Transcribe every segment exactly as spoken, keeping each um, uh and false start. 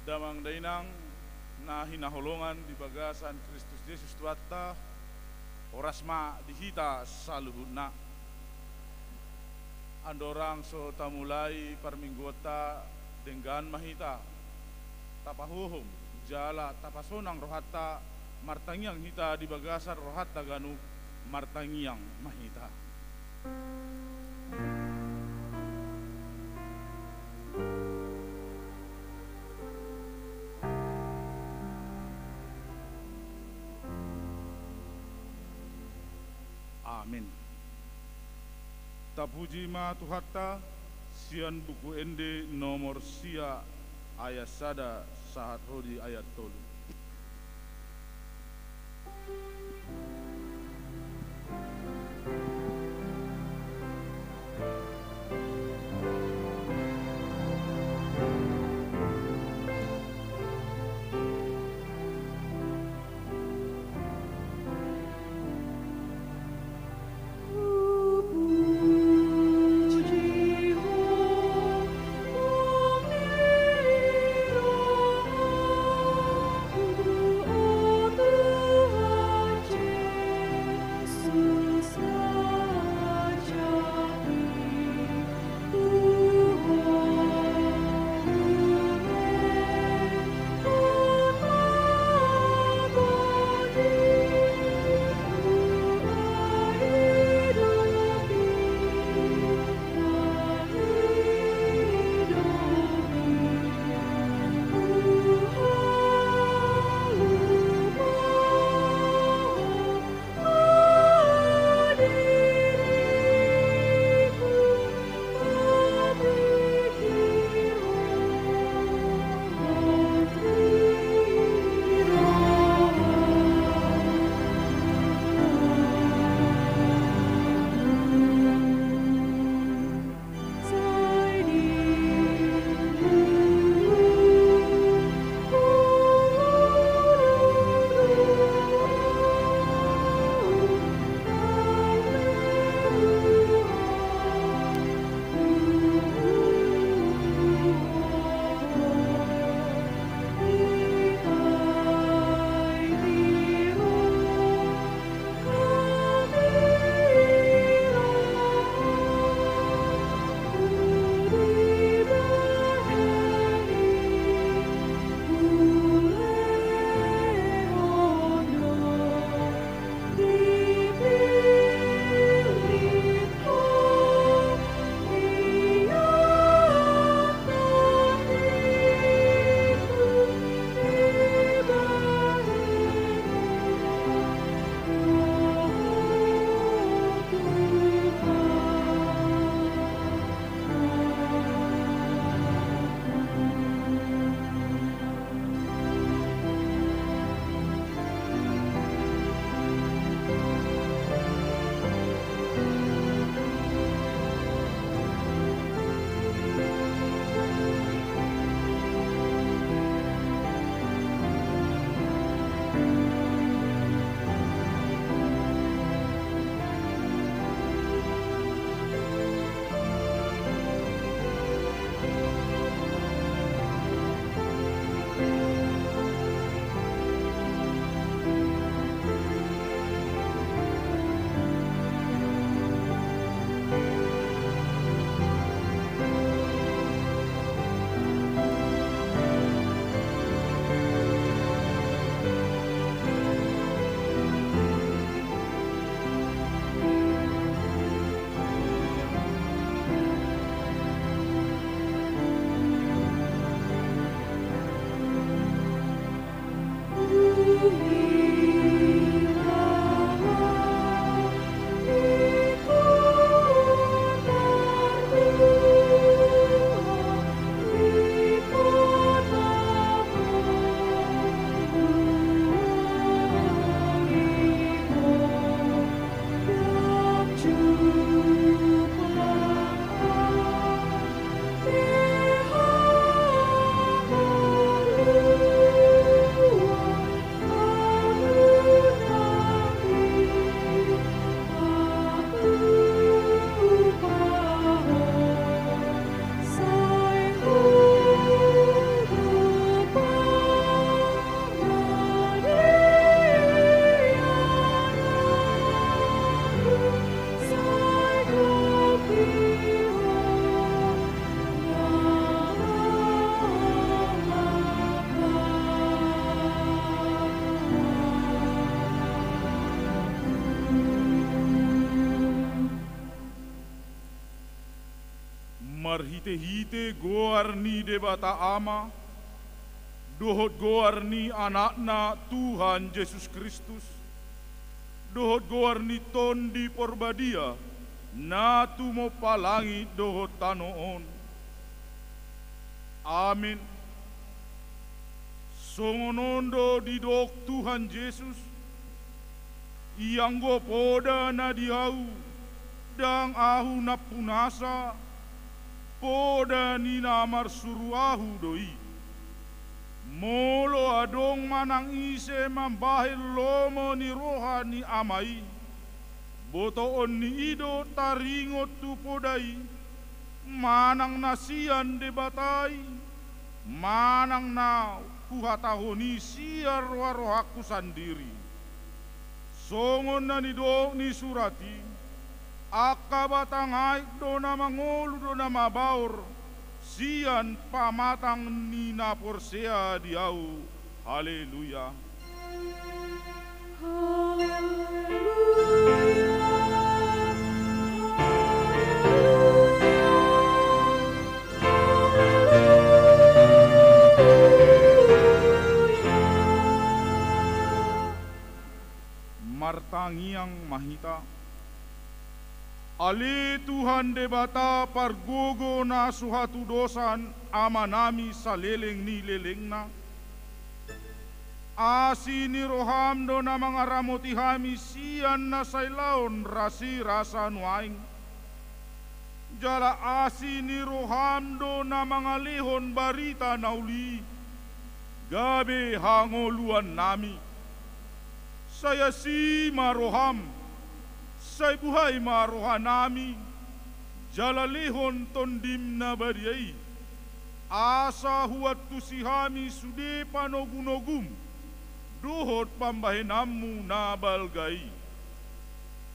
Damang dainang na hinaholongan di bagasan Kristus Jesus Tuhanta, horas ma di hita saluhutna. Andorang so tamulai parmingguonta, denggan ma hita tapahohom jala tapasonang rohanta, martangiang hita di bagasan rohanta ganup, martangiang ma hita. Amin. Tapuji ma Tuhanta, sian Buku Ende nomor sia, ayat sada sahat ro di ayat tolu. Marhite-hite goar ni Debata Ama, dohot goar ni Anakna Tuhan Jesus Kristus, dohot goar ni Tondi Porbadia, na tumompa langit dohot tano on. Amen. Songon on do didok Tuhan Jesus: Ianggo poda na di Ahu, ndang Ahu nampunasa, poda ni na marsuru Ahu do i. Molo adong manang ise mambahen lomo ni roha ni Ama i, botoon ni i do taringot tu poda i, manang na sian Debata i, manang na huhatahon i sian roha-rohangku sandiri. Songon na nidok ni surat i: Angka batang aek do na mangolu do na mabaor sian pamatang ni na porsea di Ahu. Haleluya. Martangiang ma hita. Ale Tuhan Debata pargogo na so hatudosan amanami saleleng ni lelengna, asi ni roham do na mangaramoti hami sian na sai laon rasirasa nuaeng. Jala asi ni roham do na mangalehon barita na uli i gabe hangoluannami. Sai asi ma roham, sai buhai ma rohanami, jala lehon Tondim na badia i, asa huantusi hami sude panogu-nogum dohot pambahenanmu na balga i.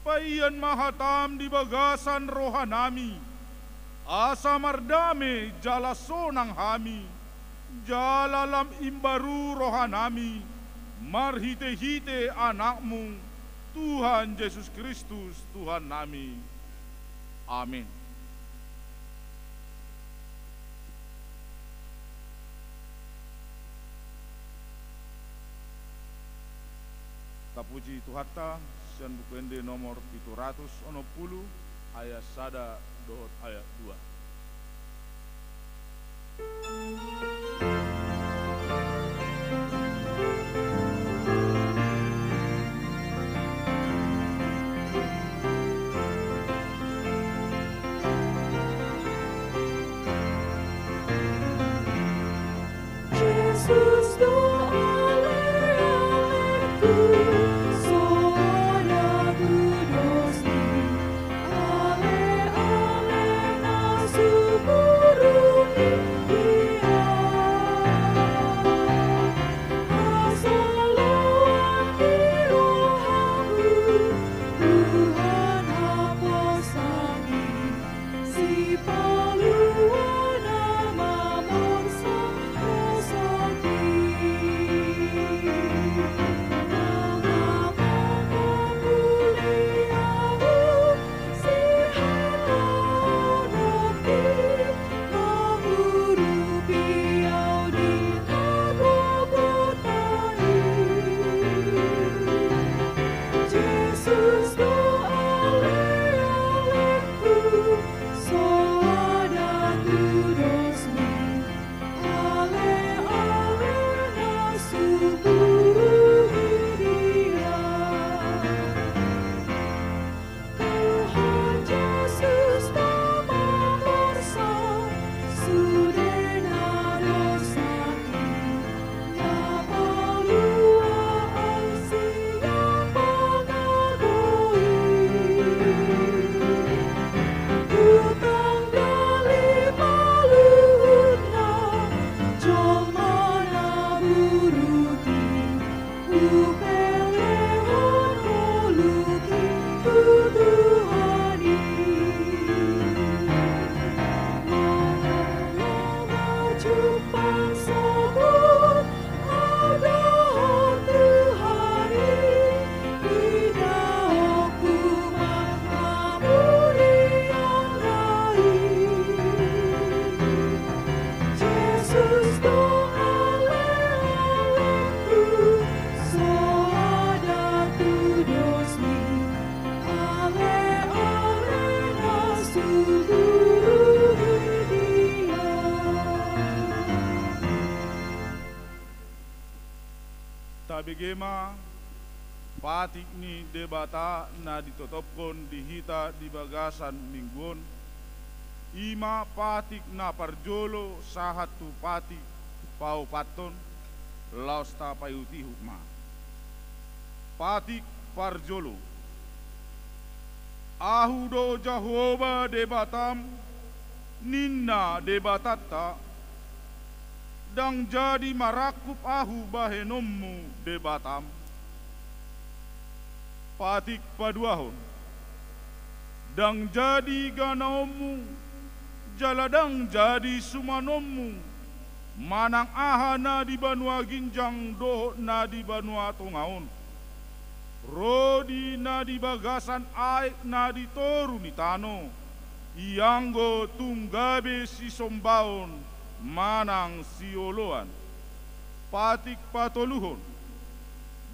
Paian ma hatam di bagasan rohanami, asa mardame jala sonang hami, jala lam imbaru rohanami, marhite-hite Anakmu, Tuhan Jesus Kristus, Tuhannami. Amen. Tapuji Tuhanta, sian Buku Ende nomor pitu ratus onom pulu, ayat sada dohot ayat dua. Bege ma patik ni Debata na ditotophon di hita di bagasan minggu on, i ma patik na parjolo sahat tu patik paopathon, laos tapaihutihut ma. Patik parjolo. Ahu do Jahowa Debatam, ninna Debatanta, ndang jadi marangkup Ahu bahenonmu Debatam. Patik paduahon. Ndang jadi ganaonmu, jala ndang jadi sumanonmu, manang aha na di banua ginjang dohot na di banua tonga on, ro di na di bagasan aek na di toru ni tano, ianggo tung gabe sisombaon manang sioloan. Patik patoluhon.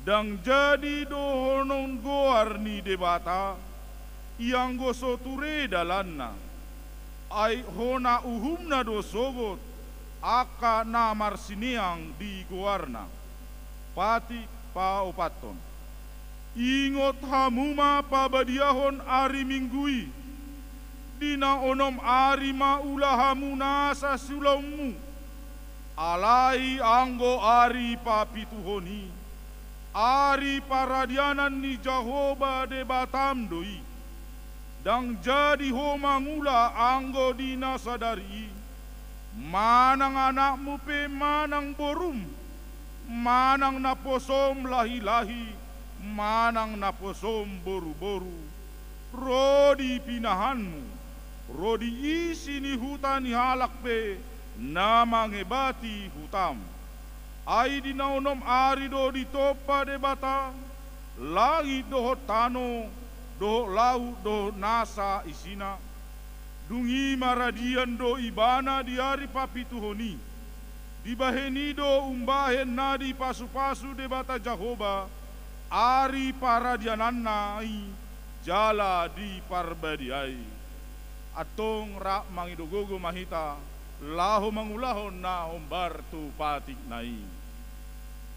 Ndang jadi dohonon goar ni Debata, ianggo so ture dalanna, ai hona uhumna do sogot angka na marsineang di goarna. Patik paopathon. Ingot hamu ma pabadiahon ari Minggu i, di na onom ari ma ula hamu nasa siulaonmu. Alai anggo ari papituhon i, ari paradianan ni Jahowa Debatam do i. Ndang jadi ho mangula anggo di na sadari i, manang anakmu pe manang borum, manang naposom lahilahi, manang naposom boruboru, ro di pinahanmu, ro di isi ni huta ni halak pe na mangebati hutam. Ai di na onom ari do ditompa Debata langit dohot tano, dohot laut dohot nasa isina. Dung i maradian do Ibana di ari papituhon i. Dibahen i do umbahen na dipasupasu Debata Jahowa ari paradiananna i jala diparbadiai. Antong rap mangido gogo ma hita laho mangulahon na hombar tu patikna i.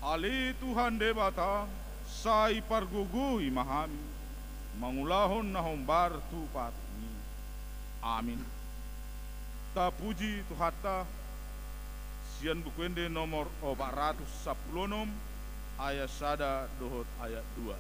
Ale Tuhan Debata, sai pargogoi ma hami mangulahon na hombar tu patikmi. Amin. Tapuji Tuhanta. Sian Buku Ende nomor opat ratus sampulu onom, ayat sada dohot ayat dua.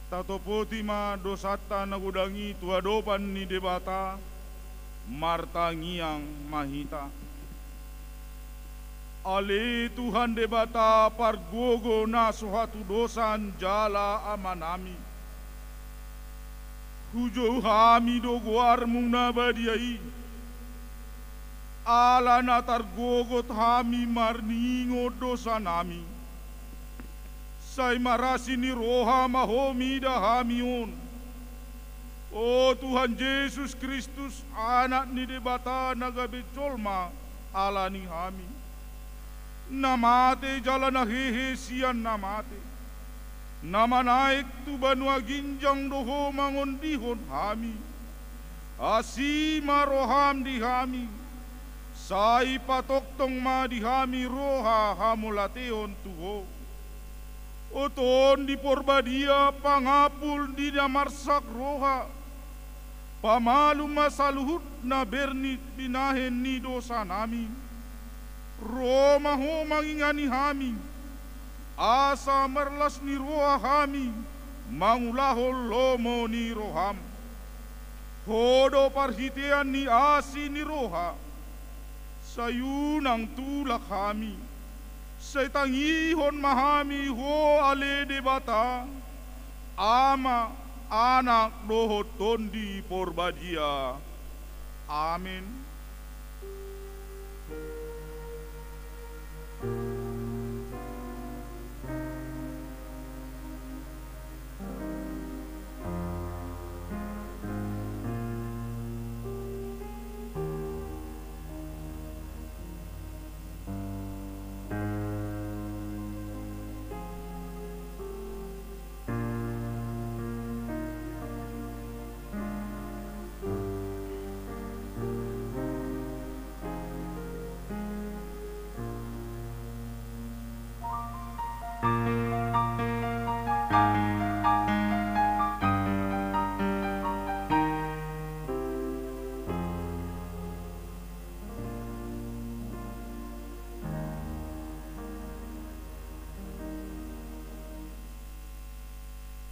Tatopoti ma dosanta na godang i tu adopan ni Debata, martangiang ma hita. Ale Tuhan Debata pargogo na so hatudosan jala Amanami, hujou hami do goarmu na badia i, ala na targogot hami marningot dosanami. Sai marasi ni roha ma Ho mida hami on. O Tuhan Jesus Kristus, Anak ni Debata na gabe jolma ala ni hami, na mate jala na hehe sian na mate, na manaek tu banua ginjang do Ho mangondihon hami. Asi ma roham di hami, Sai patongtong ma di hami roha hamauliateon tu Ho. O Tondi Porbadia, pangampul di na marsak roha, pamalum ma saluhut na bernit binahen ni dosanami. Ro ma Ho mangingani hami, asa marlas ni roha hami mangulahon lomo ni roham. Ho do parhitean ni asi ni roha, sai unang tulak hami, sai tangihon ma hami Ho ale Debata, Ama, Anak dohot Tondi Porbadia. Amen.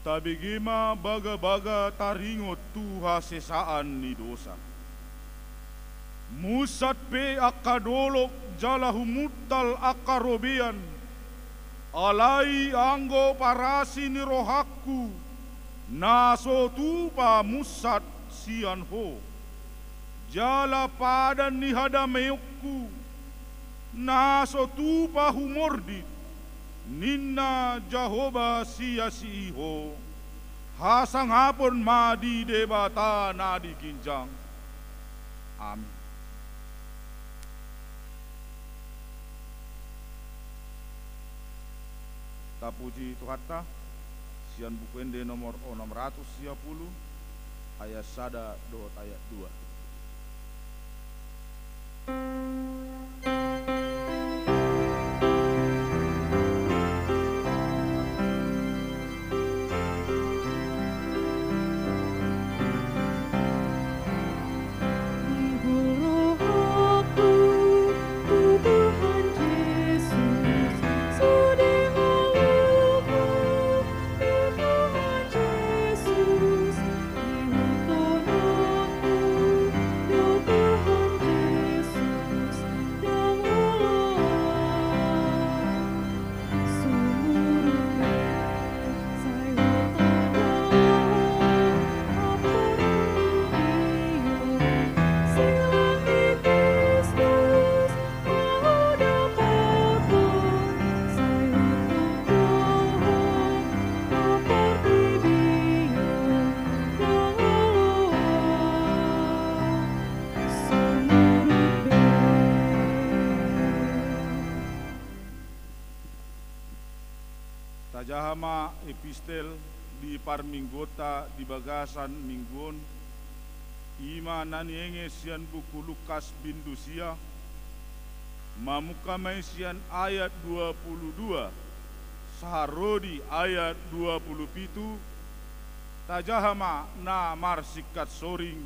Tabege ma bagabaga taringot tu hasesaan ni dosa. Munsat pe angka dolok jala humuntal angka robean, alai anggo parasi ni rohangku, na so tupa munsat sian Ho. Jala padan ni hadameonku, na so tupa humordit, ninna Jahowa sian si Ho. Hasangapon ma di Debata na di ginjang. Amin. Tapuji Tuhanta, sian Buku Ende nomor onom ratus sia pulu, ayat sada dohot ayat dua. Tajaha ma epistel di parmingguonta di bagasan minggu on, i ma na nienge sian buku Lukas bindu sia, mamungka ma i sian ayat dua pulu dua sahat ro di ayat dua pulu pitu. Tajaha ma na marsingkat soring,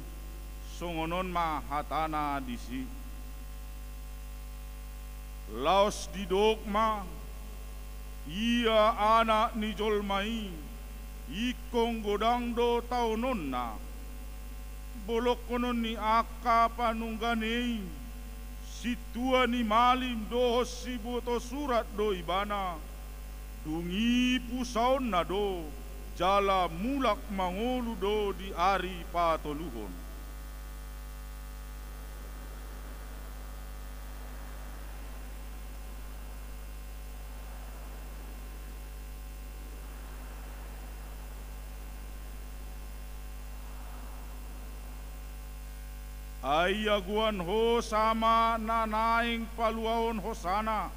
songon on ma hatana disi. Laos didok ma, ia Anak ni jolma i, ingkon godang do taononna. Bolongkonon ni angka panungganeon i, sintua ni malim dohot siboto surat do ibana. Dung i pusaonna do, jala mulak mangolu do di ari patoluhon. Ai agoan hosa ma na naeng paluaon hosana.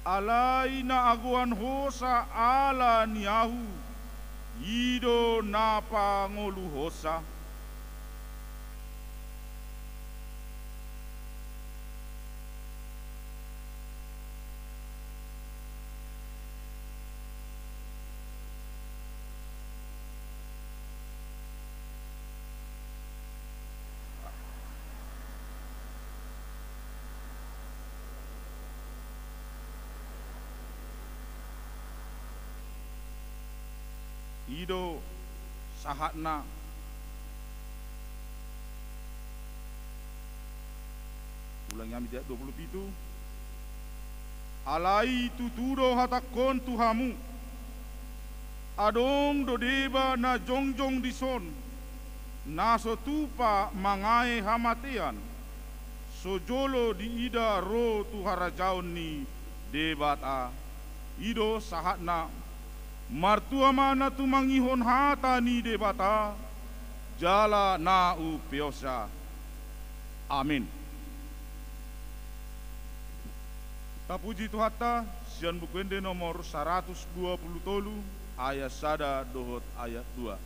Alai na agoan hosa ala ni ahu, i do na pangoluhonsa. I do sahatna. Ulangi hami di ayat dua puluh pitu. Alai tutu do hatangkon tu hamu, adong do deba na jongjong dison, na so tupa mangae hamatean, so jolo diida ro tu harajaon ni Debata. I do sahatna. Martua ma na tumangihon hata ni Debata, jala na umpeopsa. Amin. Tapuji Tuhanta, sian Buku Ende nomor saratus dua puluh tolu, ayat sada dohot ayat dua.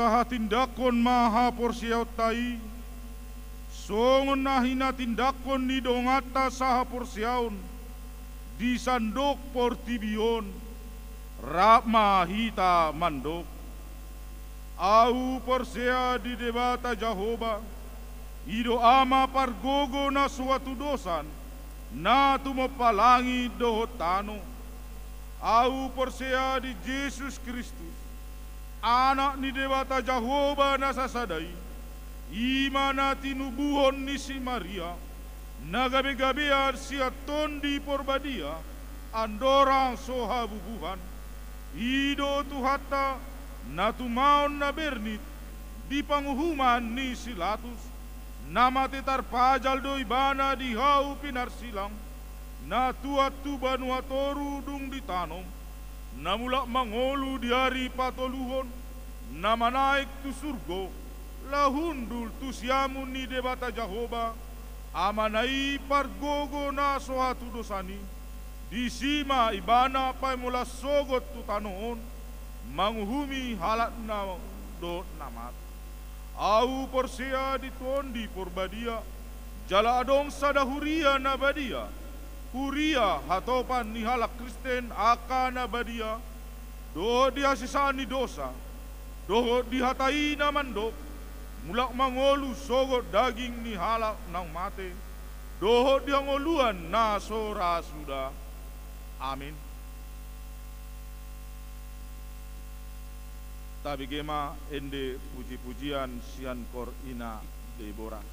Tahatindangkon ma haporseaonta i, songon na hinatindangkon ni donganta sahaporseaon di sandok portibi on, rap ma hita mandok. Ahu porsea di Debata Jahowa, i do Ama pargogo na so hatudosan, na tumompa langit dohot tano. Ahu porsea di Jesus Kristus, Anak ni Debata Jahowa na sasada i, i ma na tinubuhon ni si Maria, na gabegabean sian Tondi Porbadia, andorang so habubuhan. I do Tuhanta, na tumaon na bernit di panguhuman ni si Latus, na mate tarpajal do ibana di hau pinarsilang, na tuat tu banua toru dung ditanom, na mulak mangolu di ari patoluhon, na manaek tu surgo, laho hundul tu siamun ni Debata Jahowa, Amana i pargogo na so hatudosan i. Disi ma ibana paima las sogot tu tano on, manguhumi halak na dohot na mate. Ahu porsea di Tondi Porbadia, jala adong sada huria na badia, huria hatopan ni halak Kristen angka na badia, dohot di hasesaan ni dosa, dohot di hata i na mandok, mulak mangolu sogot daging ni halak naung mate, dohot di hangoluan na so ra suda. Amin. Tabege ma ende pujipujian sian kor ina Debora.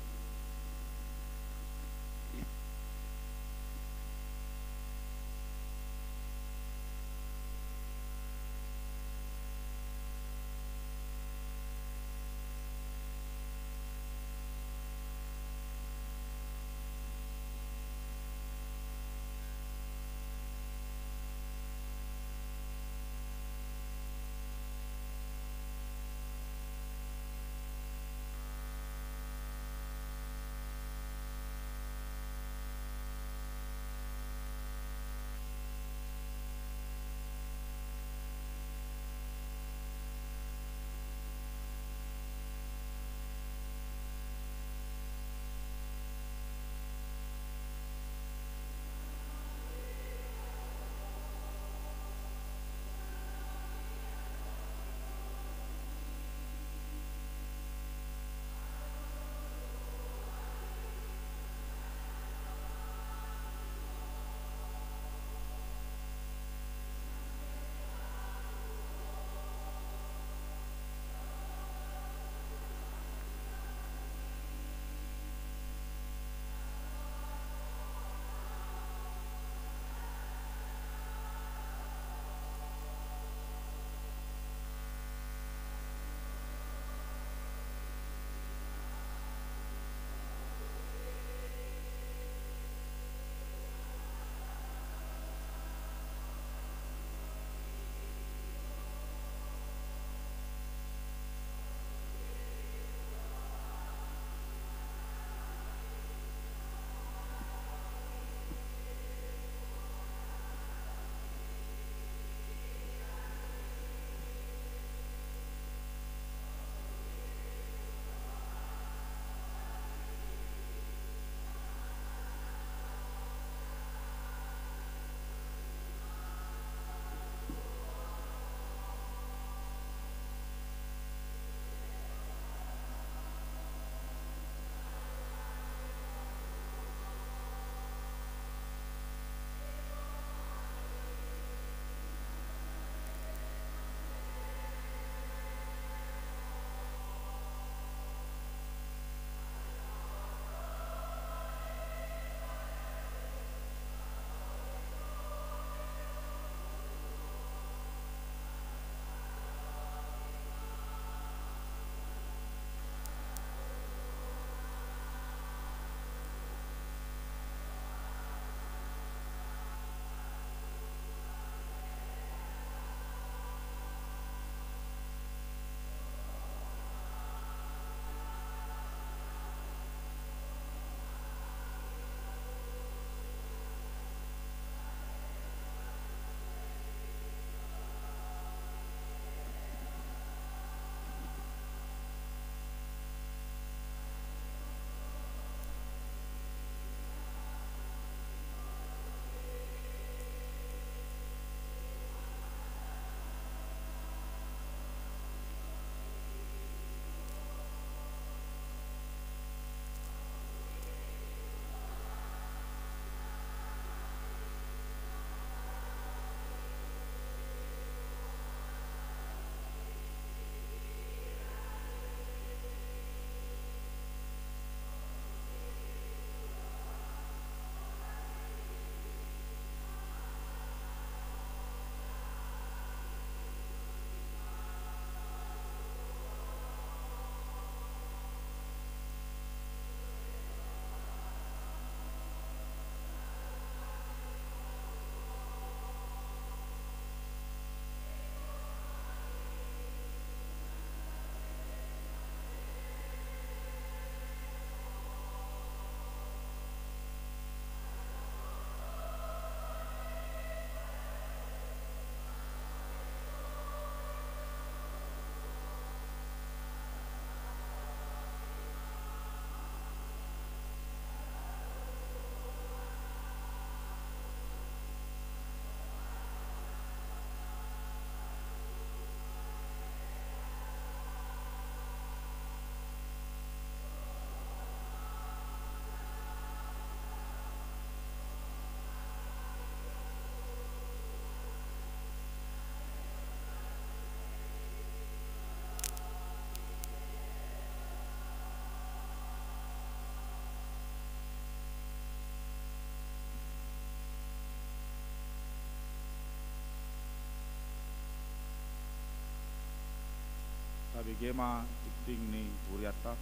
Bege ma tingting ni hurianta.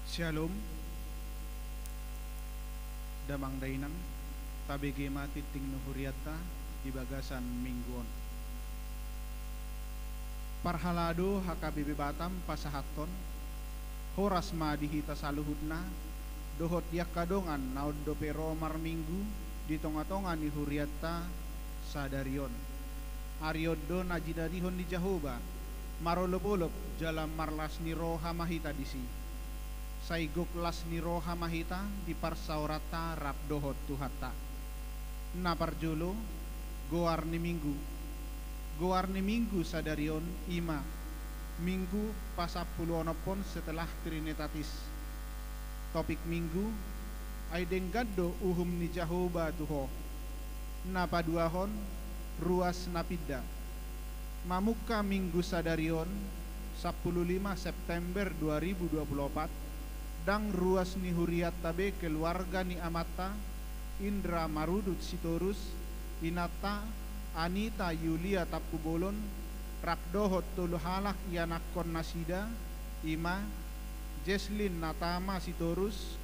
Syalom. Damang dainang, tabege ma tingting ni hurianta di bagasan minggu on. Parhalado H K B P Batam pasahathon, horas ma di hita saluhutna, dohot di angka dongan na on dope ro marminggu di tonga-tonga ni hurianta sadari on. Ari on do na jinadihon ni Jahowa, marolop-olop jala marlas ni roha ma hita disi. Sai gok las ni roha ma hita di parsaoranta rap dohot Tuhanta. Na parjolo, goar ni minggu. Goar ni minggu sadari on i ma, Minggu pasampuluonomhon setelah Trinitatis. Topik minggu, ai denggan do uhum ni Jahowa tu ho. Na paduahon, ruas na pinda. Mamungka minggu sadari on, sampulu lima September dua ribu dua puluh opat, ndang ruas ni hurianta be keluarga ni amanta, Indra Marudut Sitorus, inanta, Anita Yulia Tampubolon, rap dohot tolu halak ianakhon nasida, i ma, Jeslin Natama Sitorus,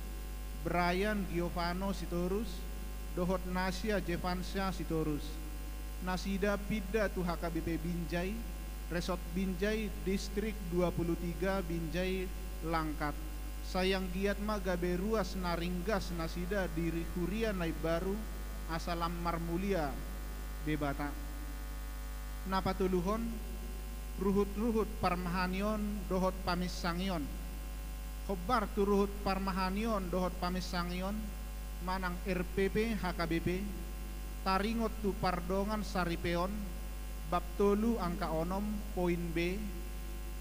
Brian Giovano Sitorus, dohot Nasia Jevansia Sitorus. Nasida pinda tu H K B P Binjai, Resort Binjai, Distrik dua puluh tiga Binjai Langkat. Sai anggiat ma gabe ruas na ringgas nasida di ri-, huria na imbaru, asa lam marmulia Debata. Na patoluhon, ruhut-ruhut parmahanion dohot paminsangion. Hombar tu ruhut parmahanion dohot paminsangion, manang R P P H K B P, taringot tu pardongan saripeon, bab tolu angka onom poin B,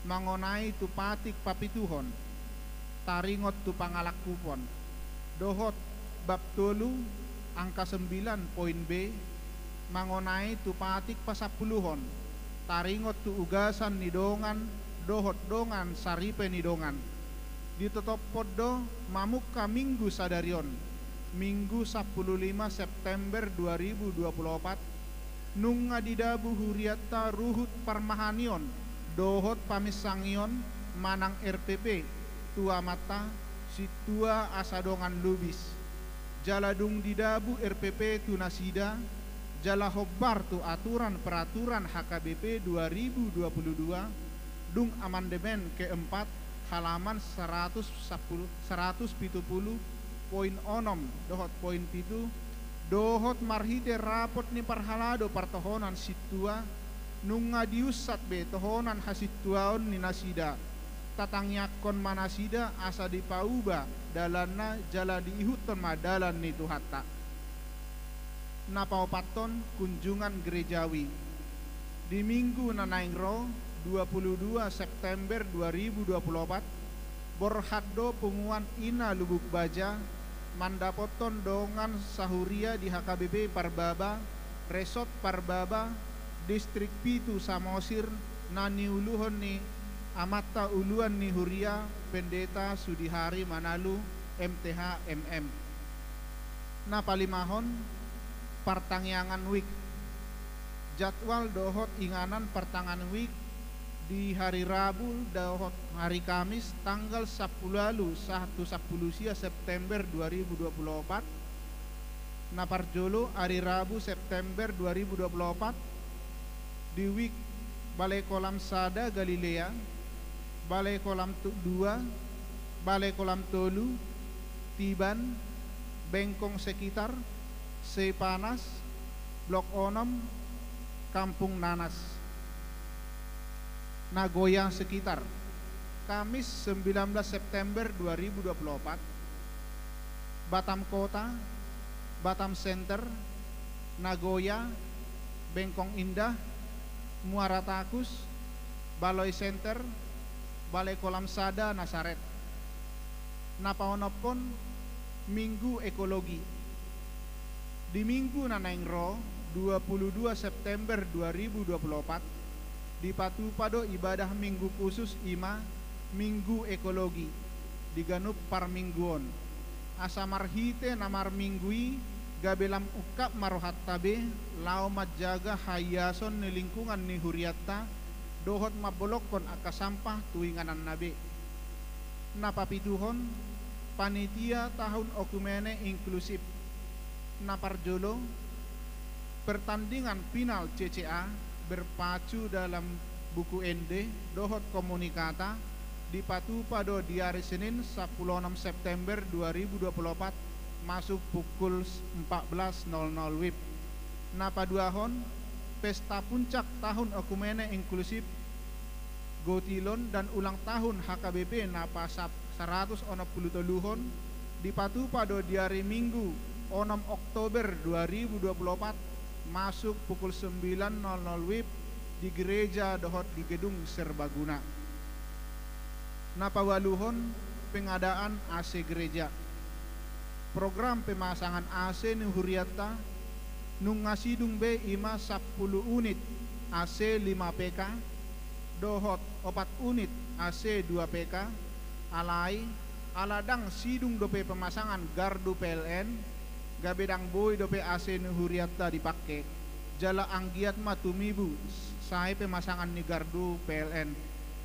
mangonai tu patik papituhon, taringot tu pangalangkupon, dohot bab tolu angka sembilan poin B, mangonai tu patik pasampuluhon, taringot tu ugasan ni dongan dohot dongan saripe ni dongan. Ditotophon do mamungka minggu sadari on, Minggu sampulu lima September dua ribu dua puluh opat, nunga didabu hurianta ruhut parmahanion dohot paminsangion manang R P P tu amanta, Sintua Asa Dongan Lubis. Jala dung didabu R P P tu nasida, jala hombar tu aturan peraturan H K B P dua ribu dua puluh dua, dung amandemen keempat, halaman saratus sapuluh, saratus pitu pulu poin onom dohot poin pitu, dohot marhite rapot ni parhalado partohonan sintua, nunga diunsat be tohonan hasintuaon ni nasida. Tatangiangkon ma nasida asa dipauba dalanna jala diihuthon ma dalan ni Tuhanta. Na paopathon, kunjungan gerejawi. Di minggu na naeng ro, dua puluh dua September dua ribu dua puluh opat, borhat do punguan Ina Lubuk Baja mandapothon dongan sahuria di H K B P Parbaba, Resort Parbaba, Distrik pitu Samosir, na niuluhon ni amanta uluan ni huria, Pendeta Sudihari Manalu, M T H, M M. Na palimahon, partangiangan week. Jadwal dohot inganan partangiangan week di hari Rabu dohot hari Kamis, tanggal sampulu ualu sahat tu sampulu sia September dua ribu dua puluh opat. Na parjolo, ari Rabu September dua ribu dua puluh opat, di week Balai Kolam sada Galilea, Balai Kolam tu-, dua, Balai Kolam tolu Tiban, Bengkong sekitar, Seipanas, Blok onom, Kampung Nanas. Nagoya sekitar. Kamis sembilan belas September dua ribu dua puluh opat, Batam Kota, Batam Center, Nagoya, Bengkong Indah, Muara Takus, Baloi Center, Balai Kolam sada Nasaret. Na paonomhon, Minggu Ekologi. Di minggu na naeng ro, dua puluh dua September dua ribu dua puluh opat, dipatupa do ibadah Minggu Khusus, i ma Minggu Ekologi di ganup parmingguon. Asa marhite na marminggu i gabe lam ungkap ma rohanta be laho manjaga haiason ni lingkungan ni hurianta dohot mambolongkon angka sampah tu ingananna be. Na papituhon, panitia tahun okumene inklusif. Na parjolo, pertandingan final C C A berpacu dalam buku ende dohot komunikata dipatupa do di ari Senin sampulu onom September dua ribu dua pulu opat masuk pukul empat belas nol nol wib. Na paduahon, pesta puncak tahun okumene inklusif, gotilon dan ulang tahun H K B P na pasap saratus onom pulu toluhon dipatupa do di ari Minggu onom Oktober dua ribu dua pulu opat masuk pukul sembilan nol nol wib di gereja dohot di gedung serbaguna. Na paualuhon, pengadaan A C gereja. Program pemasangan A C ni hurianta nunga sidung be, ima sampulu unit A C lima P K dohot opat unit A C dua P K. Alai ala ndang sidung dope pemasangan gardu P L N, gabe ndang boi dope A C ni hurianta dipangke. Jala anggiat ma tumibu sae pemasangan ni gardu P L N.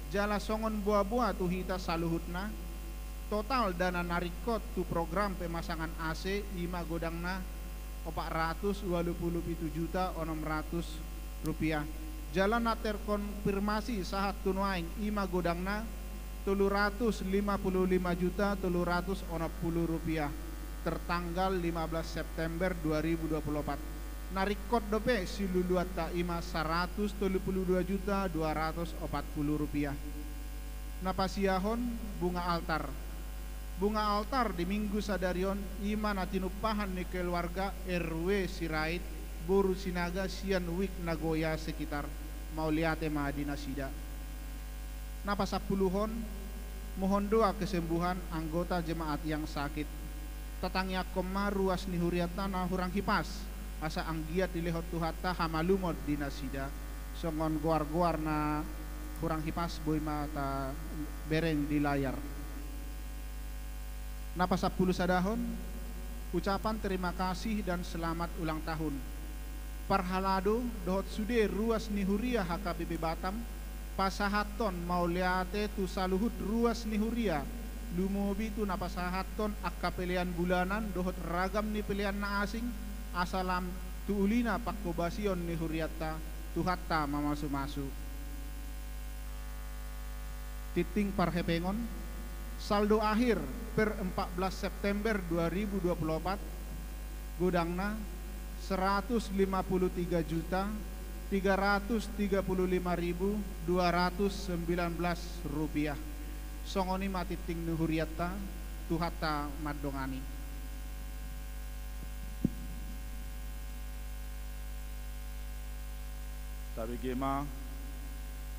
Jala songon boaboa tu hita saluhutna, total dana na ringkot tu program pemasangan A C ima godangna opat ratus ualu pulu pitu juta onom ratus rupiah. Jala na terkonfirmasi sahat tu nuaeng ima godangna tolu ratus lima pulu lima juta tolu ratus onom pulu rupiah, tertanggal lima belas September dua ribu dua puluh opat. Na ringkot dope siluluanta ima saratus tolu pulu dua juta dua ratus opat pulu rupiah. Na pasiahon, bunga altar. Bunga altar di Minggu sadarion ima na tinumpahan ni keluarga R W Sirait, boru Sinaga sian Wik Nagoya sekitar. Mauliate ma di nasida. Na pasampuluhon, mohon doa kesembuhan anggota jemaat yang sakit. Tatangiangkon ma ruas ni hurianta na hurang hipas, asa anggiat dilehon Tuhanta hamalumon di nasida. Songon goar-goar na hurang hipas boi ma tabereng di layar. Na pasampulu sadahon, ucapan terima kasih dan selamat ulang tahun. Parhalado dohot sude ruas ni huria H K B P Batam, pasahathon mauliate tu saluhut ruas ni huria, lumobi tu na pasahathon angka pelean bulanan dohot ragam ni pelean na asing, asa lam tu ulina panghobasion ni hurianta, Tuhanta mamasu-masu. Tinting parhepengon, saldo akhir per empat belas September dua ribu dua puluh opat, godangna seratus lima puluh tiga juta tiga ratus tiga puluh lima ribu dua ratus sembilan belas rupiah. Songon i ma tinting ni hurianta, Tuhanta mandongani. Tabege ma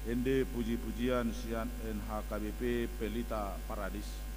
ende puji-pujian sian N H K B P Pelita Paradis.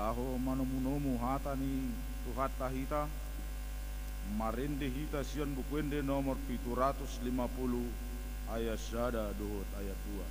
Laho manomunomu hata ni Tuhanta hita, marende hita sian Buku Ende nomor pitu ratus lima pulu, ayat sada dohot ayat dua.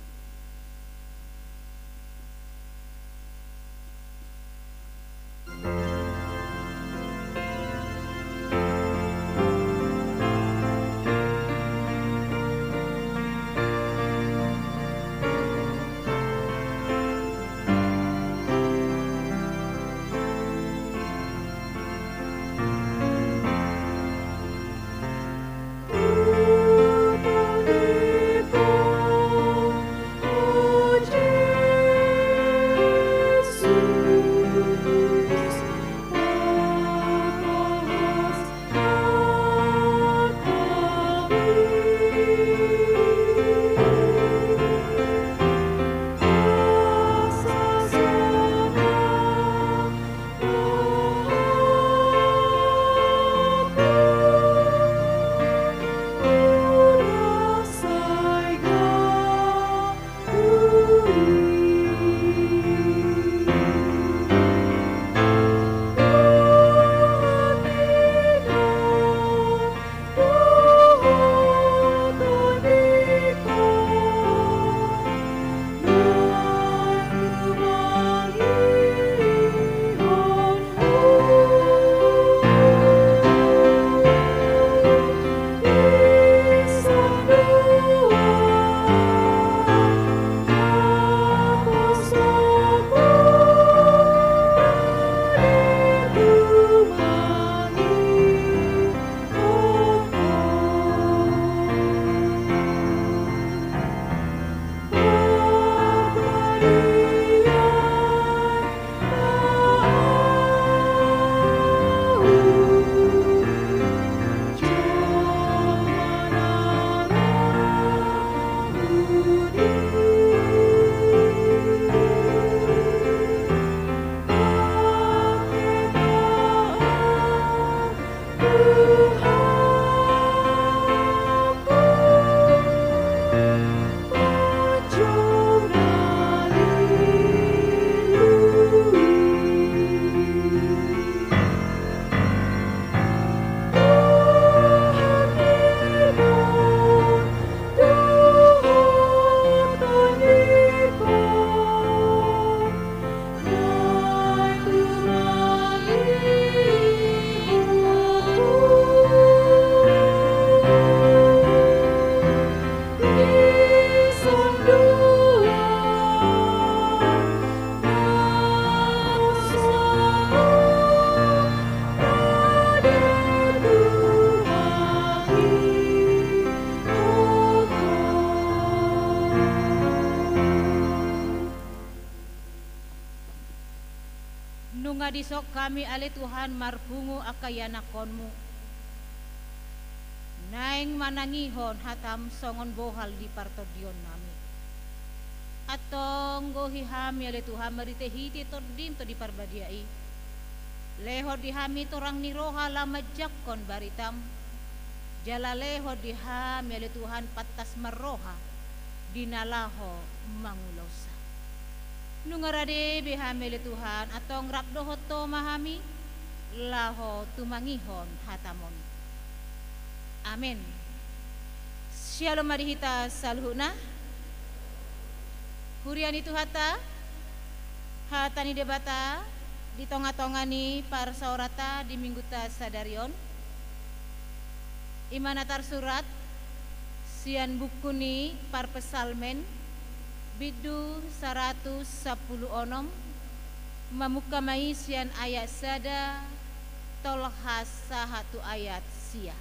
Nunga dison hami ale Tuhan marpungu angka ianakkonmu, naeng manangihon hatam songon bohal di partondionnami. Antong gohi hami ale Tuhan marhitehite Tondim Tondi Parbadia i. Lehon di hami torang ni roha laho manjangkon baritam, jala lehon di hami ale Tuhan pantas marroha di na laho mangulahonsa. Nunga rade be hami ale Tuhan, antong rap dohot Ho ma hami laho tumangihon hatam on. Amen. Syalom ma di hita saluhutna. Huria ni Tuhanta, hata ni Debata di tongatonga ni parsaoranta di Minggunta sadari on, i ma na tarsurat sian buku ni Parpsalmen, bindu saratus sampulu onom, mamungka ma i sian ayat sada, tolhas sahat tu ayat sia.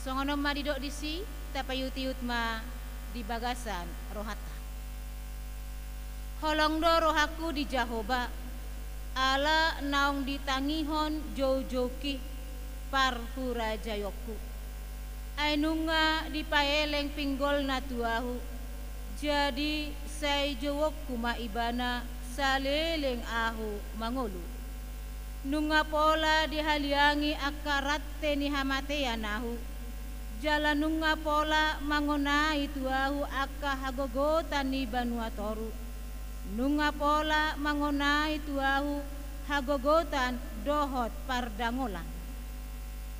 Songon on ma didok disi, tapaihutihut ma di bagasan rohanta. Holong do rohangku di Jahowa, ala naung ditangihon joujoungki parhurajaonku. Ai nunga dipaeleng pinggolna tu ahu, jadi sai jouonku ma Ibana saleleng ahu mangolu. Nunga pola dihaliangi angka rante ni hamatean ahu, jala nunga pola mangonai tu ahu angka hagogotan ni banua toru. Nunga pola mangonai tu ahu hagogotan dohot pardangolan.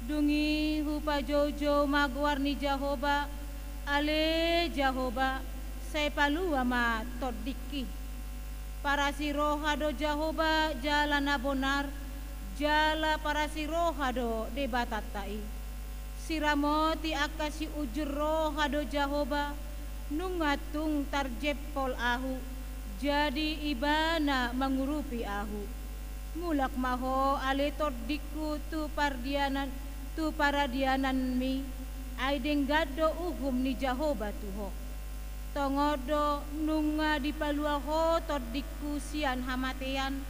Dung i hupajoujou ma goar ni Jahowa, ale Jahowa, sai palua ma tondingki. Parasi roha do Jahowa jala na bonar, jala parasi roha do Debatanta i. Siramoti angka siujur roha do Jahowa, nunga tung tarjempol ahu, jadi Ibana mangurupi ahu. Mulak ma ho ale tondingku tu pardianan, tu paradiananmi, ai denggan do uhum ni Jahowa tu ho. Tongon do nunga dipalua ho tondingku sian hamatean,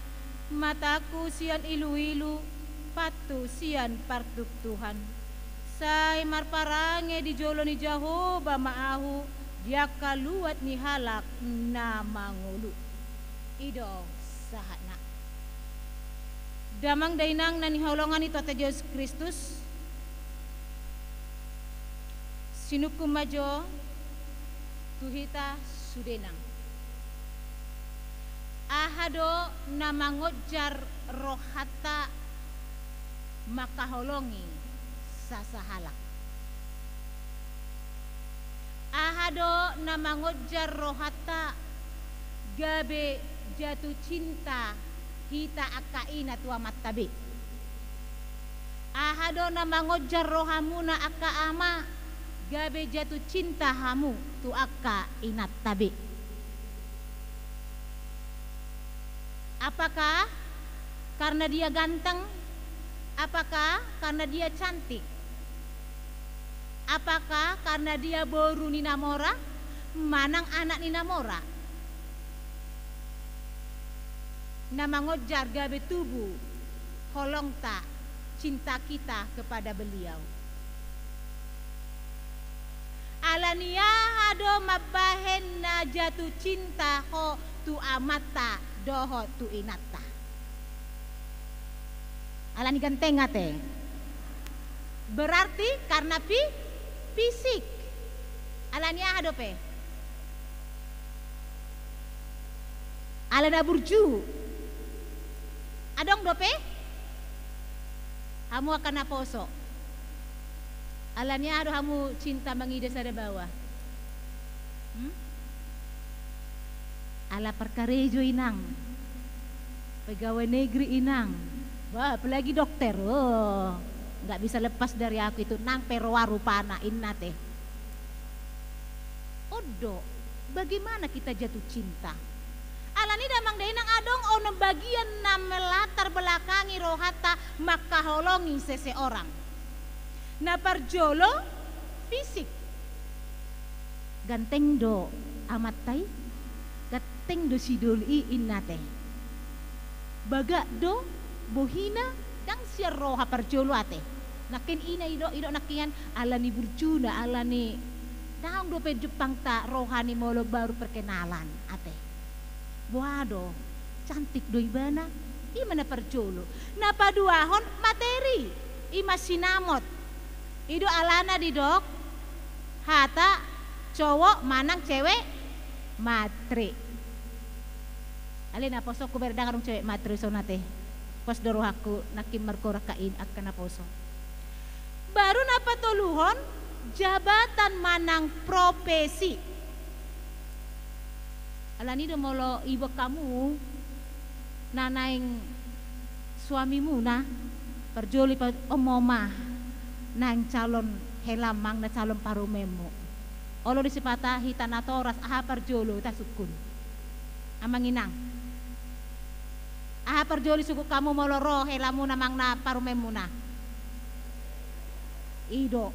matangku sian iluilu, patku sian partuktuhan. Sai marparange di jolo ni Jahowa ma ahu di angka luat ni halak na mangolu. I do sahatna. Damang dainang na hinaholongan ni Tuhanta Jesus Kristus, sinungkun ma jo tu hita sudena. Aha do na mangonjar rohanta mangkaholongi sasahalak? Aha do na mangonjar rohanta gabe jatuh cinta hita angka ina tu amanta be? Aha do na mangonjar rohamuna angka ama gabe jatuh cinta hamu tu angka inanta be? Apakah karena dia ganteng? Apakah karena dia cantik? Apakah karena dia boru ni na mora manang anak ni na mora? Na mangonjar gabe tubu holongta cinta kita kepada beliau. Ala ni aha do mambahen na jatuh cinta ho tu amanta dohot tu inanta? Ala ni ganteng ate. Berarti karena fi-, fisik. Ala ni aha dope? Ala na burju. Adong dope? Hamu angka naposo. Ala ni aha do hamu cinta mangida sada baoa? Hmm? Ala parkarejo inang. Pegawai negeri inang. Wah, apalagi dokter. Oh, nggak bisa lepas dari aku itu. Nang pe roa rupana, inna te. On do, bagaimana kita jatuh cinta? Ala ni damang dainang adong onom bagian na melatar belakangi rohanta mangkaholongi seseorang. Na parjolo, fisik. Ganteng do amanta i, ganteng do si doli i inna te. Bagak do bohina, ndang sian roha parjolo ate. Nangkin ina idok, idok nangkinan ala ni burjuna, ala ni ndang dope jumpangta roha ni molo baru perkenalan ate. Boha do, cantik do ibana, ima na parjolo. Na paduahon materi, ima sinamot. I do alana didok hata cowok manang cewek matre. Ale naposongku, bere ndang adong cewek matre songon ate. Pos do rohangku nangkin margorak ka in angka naposo. Baru na patoluhon, jabatan manang profesi. Ala ni do molo iboan hamu na naeng suamimuna, parjolo i pa-, on ma naeng calon helammu, na calon parumaenmu. Olo do sipata hita natoras, aha parjolo tasungkun? Amang inang. Aha parjolo disungkun hamu molo ro helamuna manang na parumaenmuna? I do,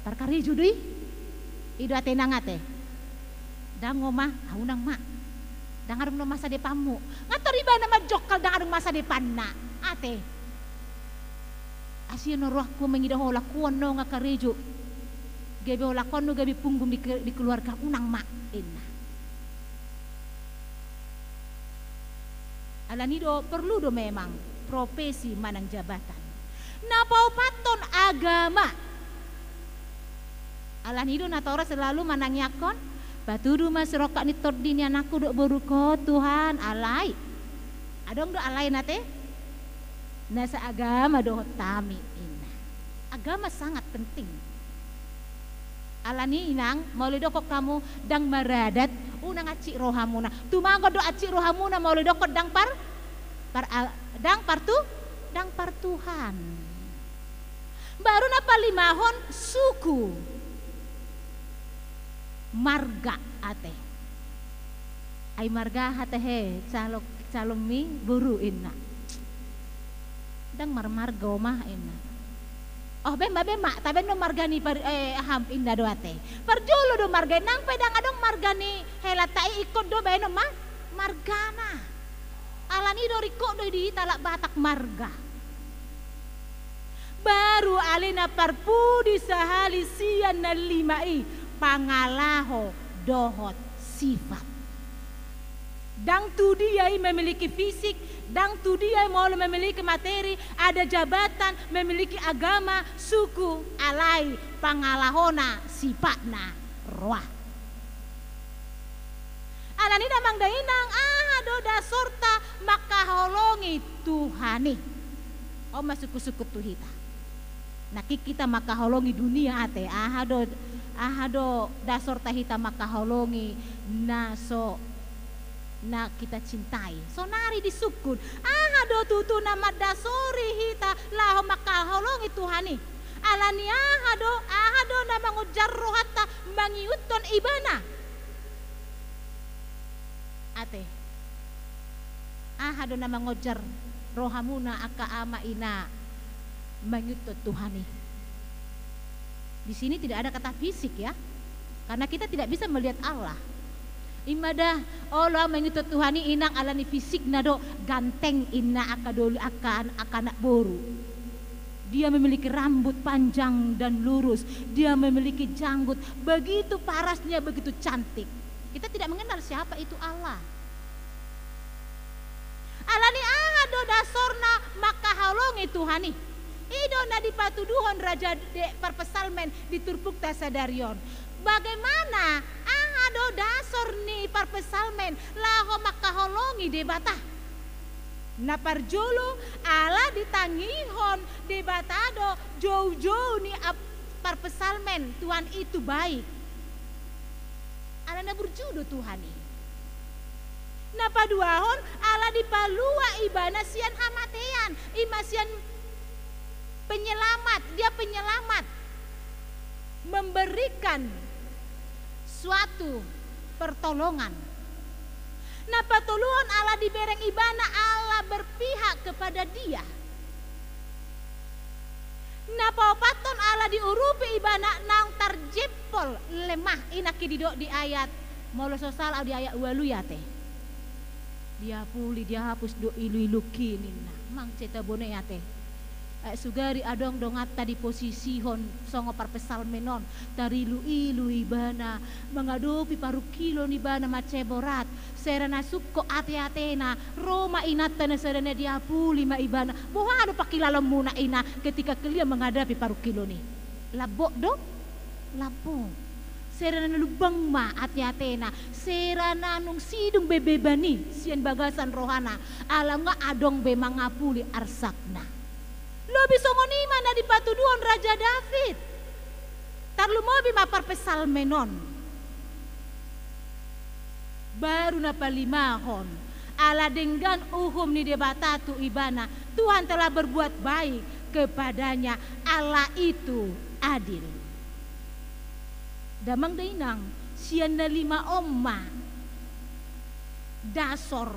parkarejo do i. I do ate inang ate. Ndang, o ma, a unang ma. Ndang adong do masa depanmu. Nga tor ibana manjongkal ndang adong masa depanna. Ate. Asi on rohangku mangida ho, holan ho nunga karejo. Gabe holan ho nunga gabe punggung di ke-, di keluarga, unang ma, inna. Ala ni do perlu do memang profesi manang jabatan. Na paopathon agama. Ala ni do natoras selalu manangiangkon Patudu ma sirongkap ni tondi ni anakku dohot borungku, Tuhan, alai. Adong do alai na ate? Na saagama dohot hami, inna. Agama sangat penting. Alani i, inang, molo didokkon hamu ndang maradat, unang hansit rohamuna. Tumagon do hansit rohamuna molo didokkon ndang par, par, a, ndang par Tu-, ndang par Tuhan. Baru na palimahon, suku. Marga ate. Ai marga aha tahe, calon, calonmi boru, inna. Ndang marmarga, Oma, inna. Oh, baen ma, baen ma, tabaen do marga ni par-, eh, aha, inna do ate. Parjolo do marga i, nang pe ndang adong marga ni helanta i, ingkon do baenon ma margana. Alani i do ringkot do di hita halak Batak marga. Baru alai na parpudi sahali sian na lima i, pangalaho dohot sifat. Ndang tu dia i memiliki fisik, ndang tu dia i molo memiliki materi, ada jabatan, memiliki agama, suku, alai pangalahona, sifatna, roha. Alani i, damang dainang, aha do dasorta mangkaholongi Tuhan i? On ma sungkun-sungkun tu hita. Nangkin hita mangkaholongi dunia ate, aha do, aha do dasorta hita mangkaholongi na so, na kita cintai? Saonari disungkun, aha do tutu na mandasori hita laho mangkaholongi Tuhan i? Alani aha do, aha do na mangonjar rohanta mangihuthon Ibana? Ate. Aha do na mangonjar rohamuna angka ama ina mangihuthon Tuhan i? Di sini tidak ada kata fisik, ya. Karena kita tidak bisa melihat Allah. I ma da, olo au mangihuthon Tuhan i, inang, alani fisikna do ganteng, inna, angka doli, angka an-, angka anak boru. Dia memiliki rambut panjang dan lurus, dia memiliki janggut, begitu parasnya, begitu cantik. Kita tidak mengenal siapa itu Allah. Alani aha do dasorna mangkaholongi Tuhan i? I do na dipatuduhon raja de-, parpsalmen di turpukta sadari on. Bagaimana, aha do dasor ni parpsalmen laho mangkaholongi Debata? Na parjolo, ala ditangihon Debata do joujou ni ap-, parpsalmen, Tuhan itu baik. Ala na burju do Tuhan i. Na paduahon, ala dipalua Ibana sian hamatean, i ma sian penyelamat, Dia penyelamat, memberikan suatu pertolongan. Na patoluhon, ala dibereng Ibana, Allah berpihak kepada dia. Na paopathon, ala diurupi Ibana naung tarjempol lemah, i nangkin didok di ayat, molo so sala au, di ayat ualu i ate. Diapuli, dihapus do ilu-ilungki, ninna. Manang ceta bone ate. Eh, sugari adong donganta diposisihon songon parpsalmen on, tarilu-ilu ibana mangadopi parungkilon, ibana mansai borat, sera na sungkot ate-atena, ro ma inanta na sada na diapuli ma ibana. Boha do pangkilalaonmuna, ina, ketika kalian menghadapi parungkilon i? Lambok do? Lambok. Sera na lumbang ma ate-atena, sera na nunga sidung be beban i sian bagasan rohana, ala nunga adong be mangapuli arsakna. Lobi songon i ma na dipatuduhon Raja David. Tarlumobi ma parpsalmen on. Baru na palimahon, ala denggan uhum ni Debata tu ibana, Tuhan telah berbuat baik kepadanya, Allah itu adil. Damang dainang, sian na lima on ma dasor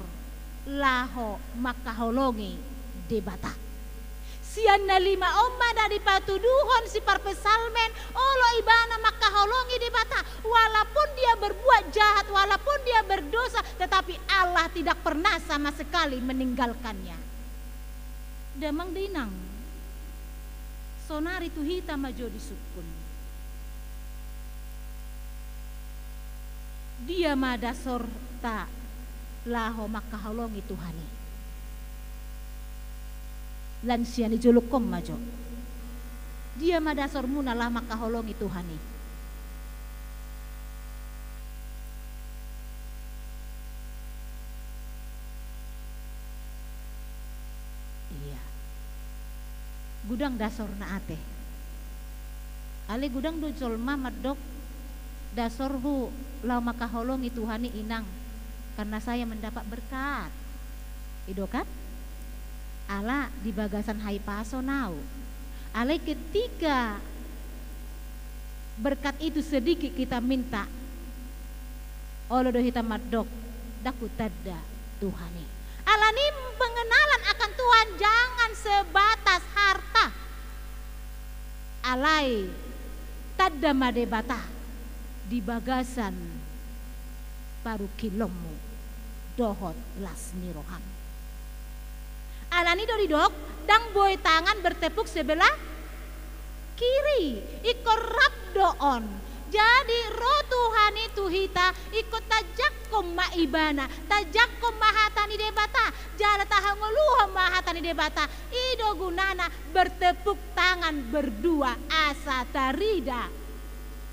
laho mangkaholongi Debata. Sian na lima on ma na dipatuduhon si parpsalmen, olo ibana mangkaholongi Debata. Walaupun dia berbuat jahat, walaupun dia berdosa, tetapi Allah tidak pernah sama sekali meninggalkannya. Damang dainang, saonari tu hita ma jo disungkun. Dia ma dasorta laho mangkaholongi Tuhan i? Lan sian i jolongkon ma jo. Dia ma dasormuna laho mangkaholongi Tuhan i? Godang dasorna ate. Alai godang do jolma mandok, dasorhu laho mangkaholongi Tuhan i, Inang, karena saya mendapat berkat. I do kan? Ala di bagasan hahipason au. Alai ketika berkat itu sedikit kita minta, olo do hita mandok, ndang hutanda Tuhan i. Alani i, pengenalan akan Tuhan jangan sebatas harta. Alai tanda ma Debata di bagasan parungkilonmu dohot las ni roham. Alani i do didok, ndang boi tangan bertepuk sebelah kiri, ingkon rap do on. Jadi ro Tuhan i tu hita, ingkon tajangkon ma Ibana, tajangkon ma hata ni Debata, jala tahangoluhon ma hata ni Debata. I do gunana bertepuk tangan berdua asa tarida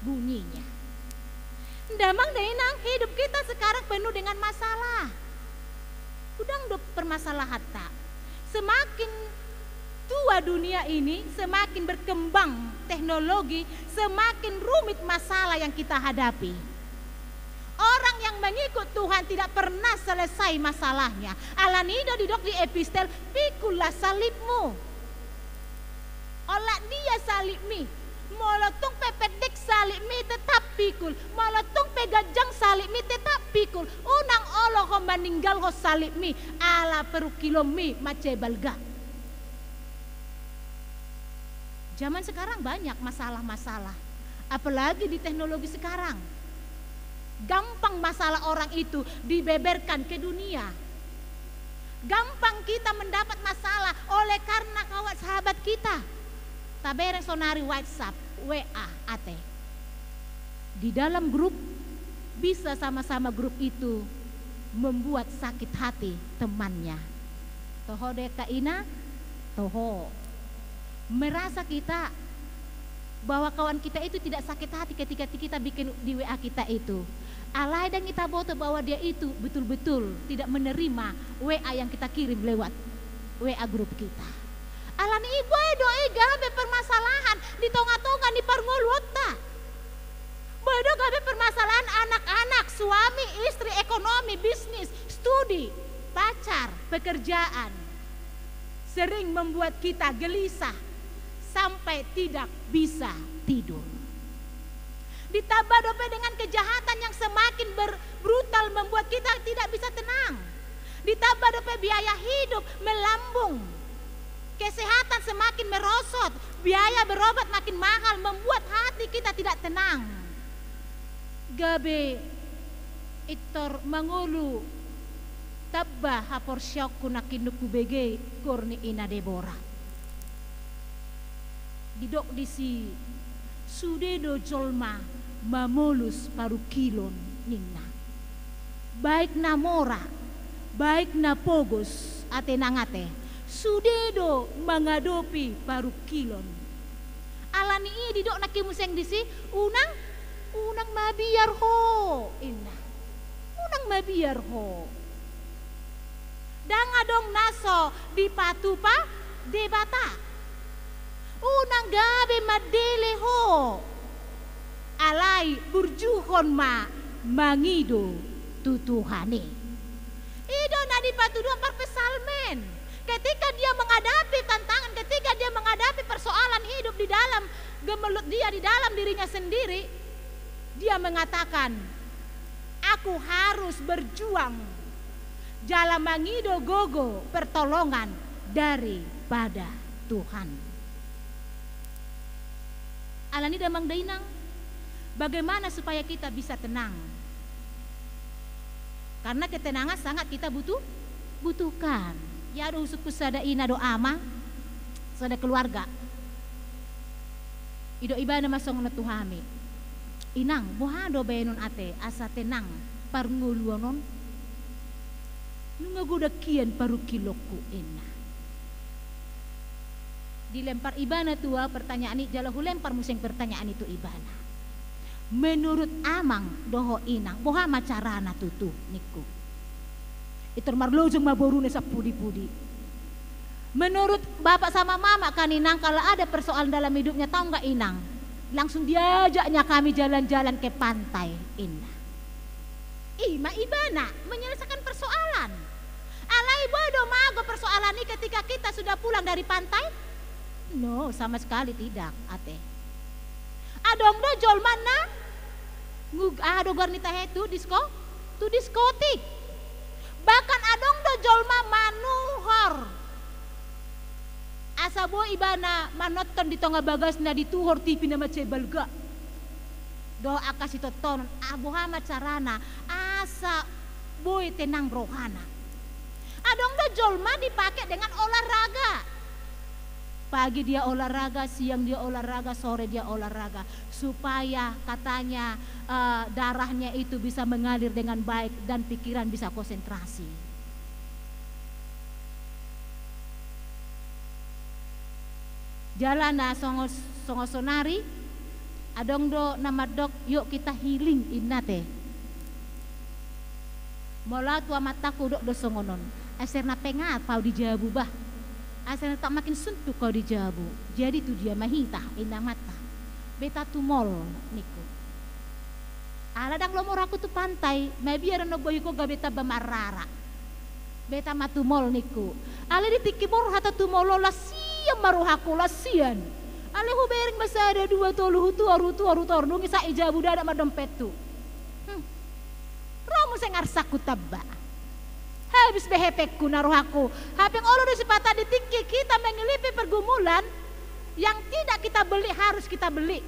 bunyinya. Damang dainang, hidup kita sekarang penuh dengan masalah. Godang do permasalahanta. Semakin tua dunia ini, semakin berkembang teknologi, semakin rumit masalah yang kita hadapi. Orang yang mengikut Tuhan tidak pernah selesai masalahnya. Alani i do didok di epistel, pikullah salibmu. Olat dia salibmi. Molo tung pe pendek salibmi, tetap pikul. Molo tung pe ganjang salibmi, tetap pikul. Unang olo ho maninggalhon salibmi ala parungkilonmi mansai balga. Zaman sekarang banyak masalah-masalah, apalagi di teknologi sekarang. Gampang masalah orang itu dibeberkan ke dunia. Gampang kita mendapat masalah oleh karena kawan sahabat kita. Tabereng sonari WhatsApp, W A, ate. Di dalam grup, bisa sama-sama grup itu membuat sakit hati temannya. Toho do, Kak Ina? Toho. Merasa kita bahwa kawan kita itu tidak sakit hati ketika kita bikin di W A kita itu. Alai ndang hita boto bahwa dia itu betul-betul tidak menerima W A yang kita kirim lewat W A grup kita. Alani i, boi do i gabe permasalahan di tonga-tonga ni parngoluonta. Boi do gabe permasalahan anak-anak, suami, istri, ekonomi, bisnis, studi, pacar, pekerjaan. Sering membuat kita gelisah sampai tidak bisa tidur. Ditambah dope dengan kejahatan yang semakin ber-, brutal, membuat kita tidak bisa tenang. Ditambah dope biaya hidup melambung. Kesehatan semakin merosot, biaya berobat makin mahal, membuat hati kita tidak tenang. Gabe pintor mangolu tamba haporseaonku nangkin dung hubege goar ni Ina Debora. Didok disi, sude do jolma mamolus parungkilon ninna. Baik na mora, baik na pogos, ate nang ate, sude do mangadopi parungkilon. Alani i didok nangkin muse disi, unang, unang mabiar ho, inna. Unang mabiar ho. Ndang adong na so dipatupa Debata. Unang gabe mandele ho. Alai burjuhon ma mangido tu Tuhan i. I do na dipatuduhon parpsalmen. Ketika dia menghadapi tantangan, ketika dia menghadapi persoalan hidup di dalam gemelut dia, di dalam dirinya sendiri, dia mengatakan, "Aku harus berjuang jala mangido gogo pertolongan daripada Tuhan." Alani i damang dainang, bagaimana supaya kita bisa tenang? Karena ketenangan sangat kita butuh, butuhkan. Ia do husungkun sada ina dohot ama, sada keluarga. Didok ibana ma songon on tu hami, "Inang, boha do baenon ate asa tenang parngoluon on? Nunga godang hian parungkilonku," inna. Dilempar ibana tu ahu pertanyaan i, jala hulempar muse pertanyaan i tu ibana. "Menurut amang dohot inang, boha ma carana tutu?" ningku. Pintor marlojong ma boruna sampudipudi. Menurut bapak sama mama kan, Inang, kalau ada persoalan dalam hidupnya, tahu nggak, Inang? Langsung diajaknya kami jalan-jalan ke pantai, inna. I ma ibana menyelesaikan persoalan. Alai boi do mago persoalan i ketika kita sudah pulang dari pantai? No, sama sekali tidak, ate. Adong do jolma na ngug-, aha do goar ni tahe tu disko-, tu diskotik. Bahkan adong do jolma manuhor. Asa boi ibana manonton di tonga bagasna, dituhor T V na mansai balga dohot angka sitontonon. Ah, boha ma carana asa boi tenang rohana? Adong do jolma dipake dengan olahraga. Pagi dia olahraga, siang dia olahraga, sore dia olahraga, supaya katanya, eh, darahnya itu bisa mengalir dengan baik dan pikiran bisa konsentrasi. Jala na songon, songon saonari, adong do na mandok, "Yok kita healing," inna te. Molo tu amantangku hudok do songon on. Asa na pengat pau di jabu, bah. Asa na tak makin suntuk kau di jabu. Jadi tu dia ma hita, inna amanta. Beta tu mall, ningku. Ala ndang lomo rohangku tu pantai, mabiar annon bohiko gabe tamba marrara. Beta ma tu mall, ningku. Alai di tingki mall, hata tu mall, las sian ma rohangku, las sian. Alai hubereng ma sada, dua, tolu, hutuhor, hutuhor, hutuhor, dung i sahat i jabu, ndada ma dompethu. Hmm. Ro muse arsakku tamba. Habis be hepengku na rohangku. Hapeng olo do sipata di tingki kita menghadapi pergumulan, yang tidak kita beli harus kita beli.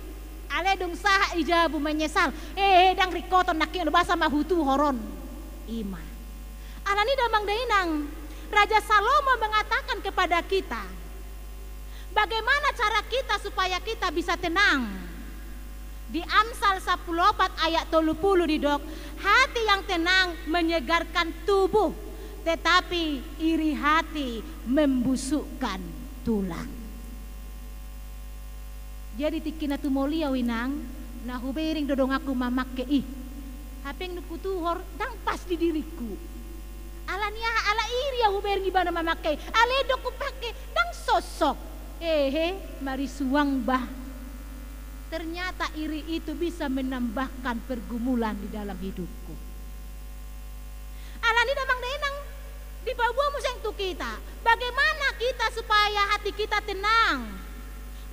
Alai dung sahat i jabu menyesal. Eh, eh, ndang ringkoton nangkin, basa ma hutuhor on. I ma. Alani damang dainang, Raja Salomo mengatakan kepada kita, bagaimana cara kita supaya kita bisa tenang? Di Amsal sapuluh opat ayat tolu puluh didok, "Hati yang tenang menyegarkan tubuh, tetapi iri hati membusukkan tulang." Jadi tingki na tu mall i, Inang, na hubereng do donganku mamangke i. Hapeng ningku, tuhor, ndang pas di diringku. Alani aha? Ala iri ahu hubereng ibana mamangke i. Alai dung hupangke, ndang sosok. Ehe, marisuang bah. Ternyata iri itu bisa menambahkan pergumulan di dalam hidupku. Alani damang dainang, dipaboa muse tu kita, bagaimana kita supaya hati kita tenang?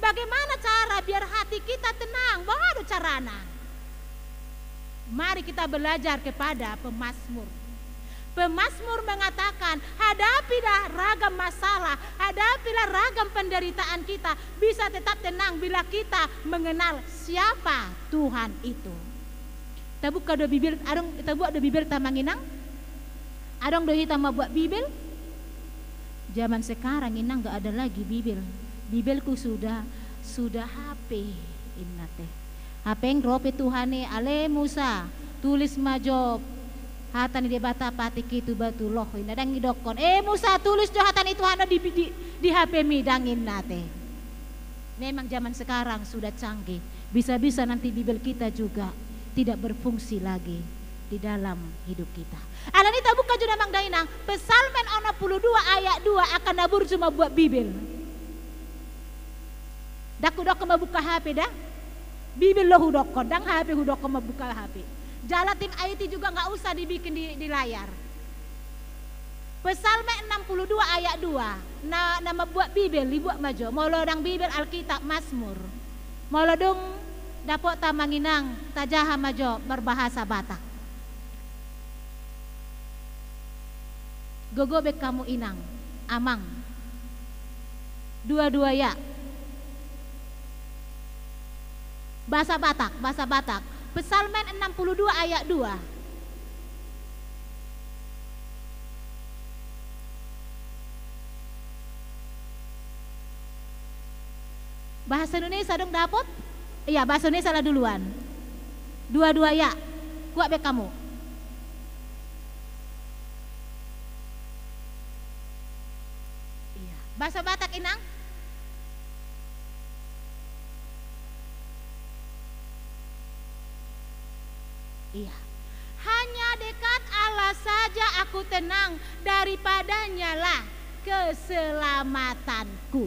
Bagaimana cara biar hati kita tenang? Boha do carana? Mari kita belajar kepada pemazmur. Pemazmur mengatakan, hadapilah ragam masalah, hadapilah ragam penderitaan kita, bisa tetap tenang bila kita mengenal siapa Tuhan itu. Tabuka do Bibel, adong, tabuka do Bibelta, Amang Inang? Adong do hita mambuat Bibel? Zaman sekarang, Inang, nggak ada lagi Bibel. Bibelku sudah, sudah H P, inna te. Hapeng ro pe Tuhan i, ale Musa, tulis ma jo hata ni Debata patik i tu batu loh, inna. Ndang didokkon, eh Musa, tulis jo hata ni Tuhan on di, di, di H P-mi, ndang, inna te. Memang zaman sekarang sudah canggih. Bisa-bisa nanti Bibel kita juga tidak berfungsi lagi di dalam hidup kita. Alani i tabuka jo, Amang Dainang, Psalmen onom puluh dua ayat dua, angka na burju mambuat Bibel. Ndang hudokkon mambuka H P da. Bibel do hudokkon, ndang H P hudokkon mambuka H P. Jala tim I T juga nggak usah dibikin di, di layar. Psalmen enam puluh dua ayat dua. Na, na mambuat Bibel, dibuat ma jo. Molo ndang Bibel, Alkitab, Mazmur. Molo dung dapotta, Amang Inang, tajaha ma jo marbahasa Batak. Gogo be hamu, Inang, Amang. Dua-dua ya. Bahasa Batak, bahasa Batak. Psalmen enam puluh dua ayat dua. Bahasa Indonesia dong dapot? Iya, bahasa Indonesia lah duluan. Dua-dua ya. Kuat be hamu. Iya. Bahasa Batak, Inang? Iya. Hanya dekat Allah saja aku tenang, daripadanya lah keselamatanku.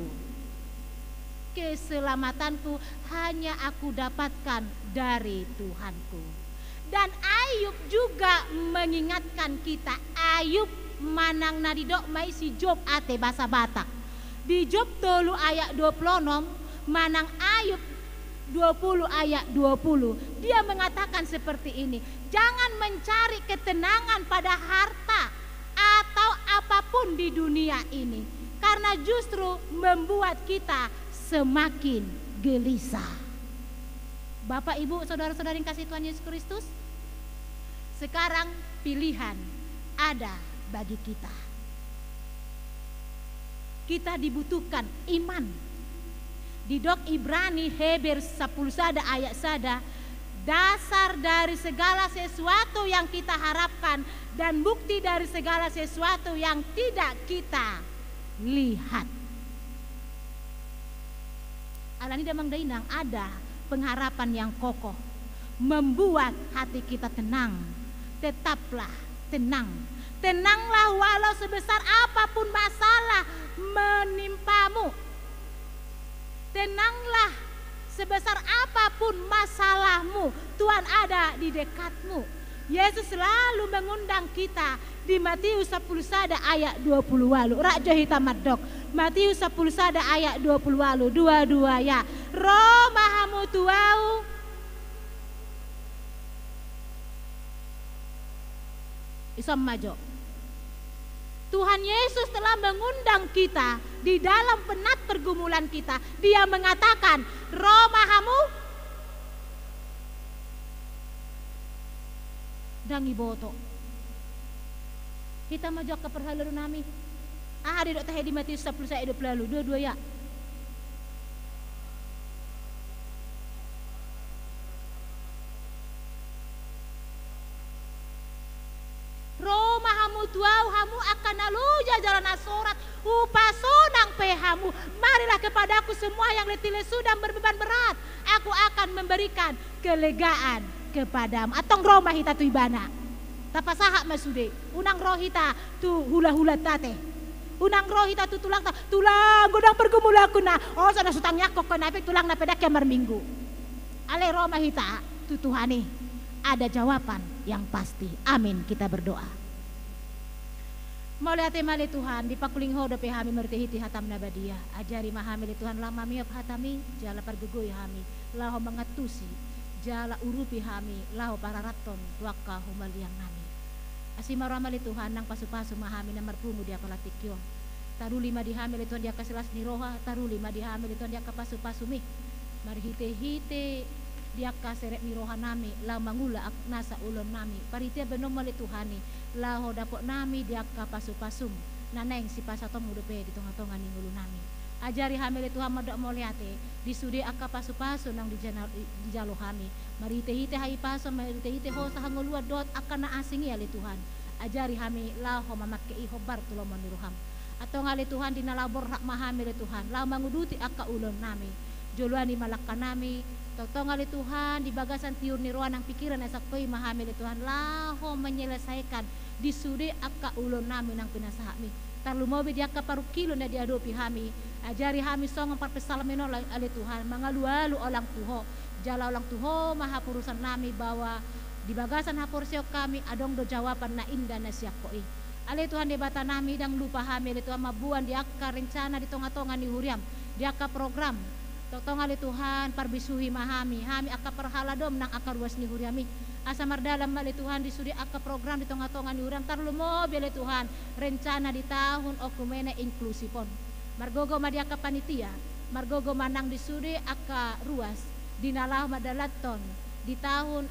Keselamatanku hanya aku dapatkan dari Tuhanku. Dan Ayub juga mengingatkan kita, Ayub manang na didok ma i si Job ate basa Batak. Di Job tolu ayat dua puluh enam, manang Ayub dua puluh ayat dua puluh, dia mengatakan seperti ini, "Jangan mencari ketenangan pada harta atau apapun di dunia ini, karena justru membuat kita semakin gelisah." Bapak, Ibu, saudara-saudari yang kasih Tuhan Yesus Kristus, sekarang pilihan ada bagi kita. Kita dibutuhkan iman. Didok Ibrani, Heber sampulu sada ayat sada, dasar dari segala sesuatu yang kita harapkan dan bukti dari segala sesuatu yang tidak kita lihat. Alani damang dainang, ada pengharapan yang kokoh, membuat hati kita tenang. Tetaplah tenang. Tenanglah walau sebesar apapun masalah menimpamu. Tenanglah sebesar apapun masalahmu, Tuhan ada di dekatmu. Yesus selalu mengundang kita di Matius sampulu sada ayat dua puluh walu. Rap jo hita mandok. Matius sampulu sada ayat dua puluh walu. Dua dua ya. Ro ma hamu tu Ahu. Ison ma jo. Tuhan Yesus telah mengundang kita di dalam penat pergumulan kita. Dia mengatakan, "Ro ma hamu." Ndang iboto. Hita ma jo angka parhalado nami. Aha didok tahe di Matius sampulu sada dua puluh walu, dua dua ya. Ro ma hamu tu Ahu, hamu angka na loja jala na sorat, hupasonang pe hamu. Marilah kepada-Ku semua yang letih lesu dan berbeban berat, Aku akan memberikan kelegaan kepadamu. Antong ro ma hita tu Ibana. Tapasahat ma sude. Unang ro hita tu hulahulanta ate. Unang ro hita tu tulangta. Tulang, godang pergumulanku na. O, so na so tangiangkon ho na pe, tulangna pe ndang hea marminggu. Alai ro ma hita tu Tuhan i. Ada jawaban yang pasti. Amin. Kita berdoa. Mauliate ma ale Tuhan, dipangkulingi Ho dope hami marhitehite hataM na badia. Ajari ma hami ale Tuhan laho mamiop hataMi, jala pargogoi hami laho mangantusi, jala urupi hami laho pararathon tu angka humaliang nami. Asi ma rohaM ale Tuhan, nang pasupasu ma hami na marpungu di apala tingki on. Taruli ma di hami ale Tuhan di angka silas ni roha, taruli ma di hami ale Tuhan di angka pasupasuMi. Marhitehite di angka serep ni roha nami, laho mangula ak-, nasa ulaon nami. Parhitean bahenonMu ale Tuhan i, laho dapot nami di angka pasupasuM, na naeng sipasahatonMu dope di tongatonga ni ngolu nami. Ajari hami ale Tuhan mandok mauliate, di sude angka pasupasu naung dijana-, dijalo hami. Marhitehite hahipason, marhitehite hosa hangoluan dohot angka na asing i ale Tuhan. Ajari hami laho mamangke i hombar tu lomo ni rohaM. Antong ale Tuhan, di na laho borhat ma hami ale Tuhan, laho manguduti angka ulaon nami. Joloan i ma langka nami, tongtong ale Tuhan, di bagasan tiur ni roha nang pingkiran na sangkot i ma hami ale Tuhan, laho menyelesaikan di sude angka ulaon nami nang pinasahatMi. Tarlumobi di angka parungkilon na diadopi hami, ajari hami songon parpsalmen on ale Tuhan, mangalualu olang tu Ho, jala olang tu Ho ma haporusan nami bahwa di bagasan haporseaon hami adong do jawaban na indah na sian Ho i. Ale Tuhan Debata nami, ndang lupa hami ale Tuhan mamboan di angka rencana di tongatonga ni huriaM, di angka program. Tongtong ale Tuhan, parbisuhi ma hami, hami angka parhaladoM nang angka ruas ni huriaMi. Asa mardalan ma ale Tuhan di sude angka program di tongatonga ni huriaM, tarlumobi ale Tuhan, rencana di tahun oikumene inklusif on. Margogo ma di angka panitia, margogo ma nang di sude angka ruas, di na laho mandalanhon di tahun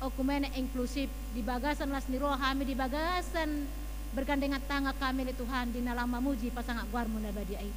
oikumene inklusif, di bagasan las ni roha hami, di bagasan bergandengan tangan hami ale Tuhan, di na laho mamuji pasangap goarMu na badia i.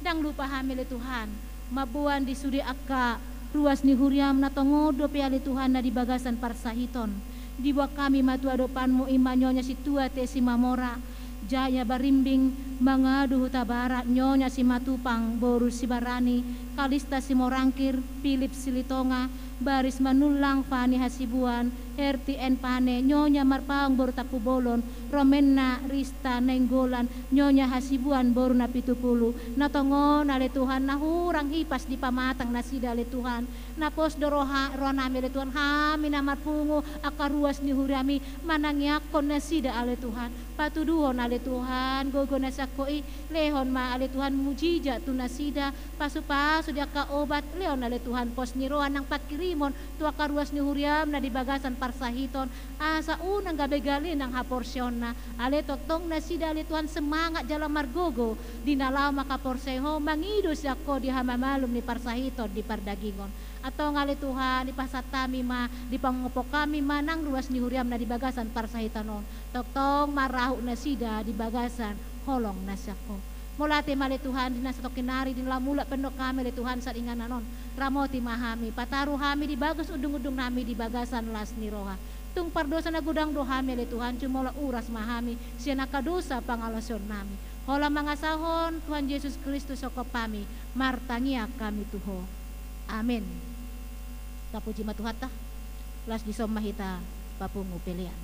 Ndang lupa hami ale Tuhan, mamboan di sude angka ruas ni huriaM na tongon dope ale Tuhan na di bagasan parsahiton. Diboan hami ma tu adopanMu i ma Nyonya Sintua Tessy Mamora, Jaya Barimbing, Mangadu Hutabarat, Nyonya Simatupang boru Sibarani, Kalista Simorangkir, Philip Silitonga, Baris Manullang Fani Hasibuan, Herti N Pane, Nyonya Marpaung boru Tampubolon, Romenna Rista Nainggolan, Nyonya Hasibuan boru Napitupulu. Na tongon ale Tuhan, na hurang hipas di pamatang nasida ale Tuhan. Na pos do roha, rohanami ale Tuhan, hami na marpungu angka ruas ni huriami manangiangkon nasida ale Tuhan. Patuduhon ale Tuhan gogo na sian Ho i, lehon ma ale Tuhan mujizat tu nasida, pasupasu di angka obat, lehon ale Tuhan pos ni roha nang pangkirimon tu angka ruas ni huriam na di bagasan parsahiton, asa unang gabe gale nang haporseaonna, ale tongtong nasida ale Tuhan semangat jala margogo di na laho mangkaporseai Ho, mangido sian Ho di hamamalum ni parsahiton di pardagingon. Antong ale Tuhan, dipasahat hami ma, dipangophop hami ma nang ruas ni huriam na di bagasan parsahiton on. Tongtong marahut nasida di bagasan holong na sian Ho. Mauliate ma ale Tuhan, di na satongkin nari di na laho mulak pe annon hami ale Tuhan sian inganan on. Ramoti ma hami, pataru hami di bagas undungundungnami di bagasan las ni roha. Tung pardosa na godang do hami ale Tuhan, jumolo uras ma hami sian angka dosa pangalaosion nami. Holan mangasahon Tuhan Jesus Kristus songkop hami martangiang hami tu Ho. Amen. Tapuji ma Tuhanta. Laos dison ma hita papungu pelean.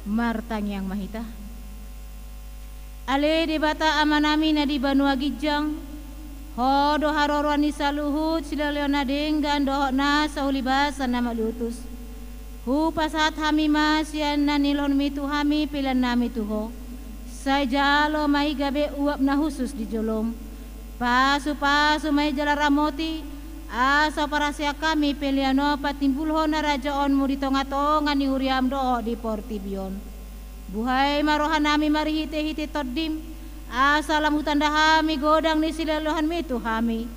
Martangiang ma hita. Ale Debata Amanami na di banua ginjang, Ho do haroroan ni saluhut silehonlehon na denggan dohot na sahulibasan na maliutus. Hupasahat hami ma sian na nilehonmi tu hami pelean nami tu Ho. Sai jalo ma i gabe uap na hushus di jolom. Pasupasu ma i jala ramoti, asa huparhaseang hami pelean on patimbulhon harajaonmu di tongatonga ni huriam dohot di portibi on. Buhai ma rohanami marhitehite Tondim, asa lam hutanda hami godang ni silehonlehonmi tu hami,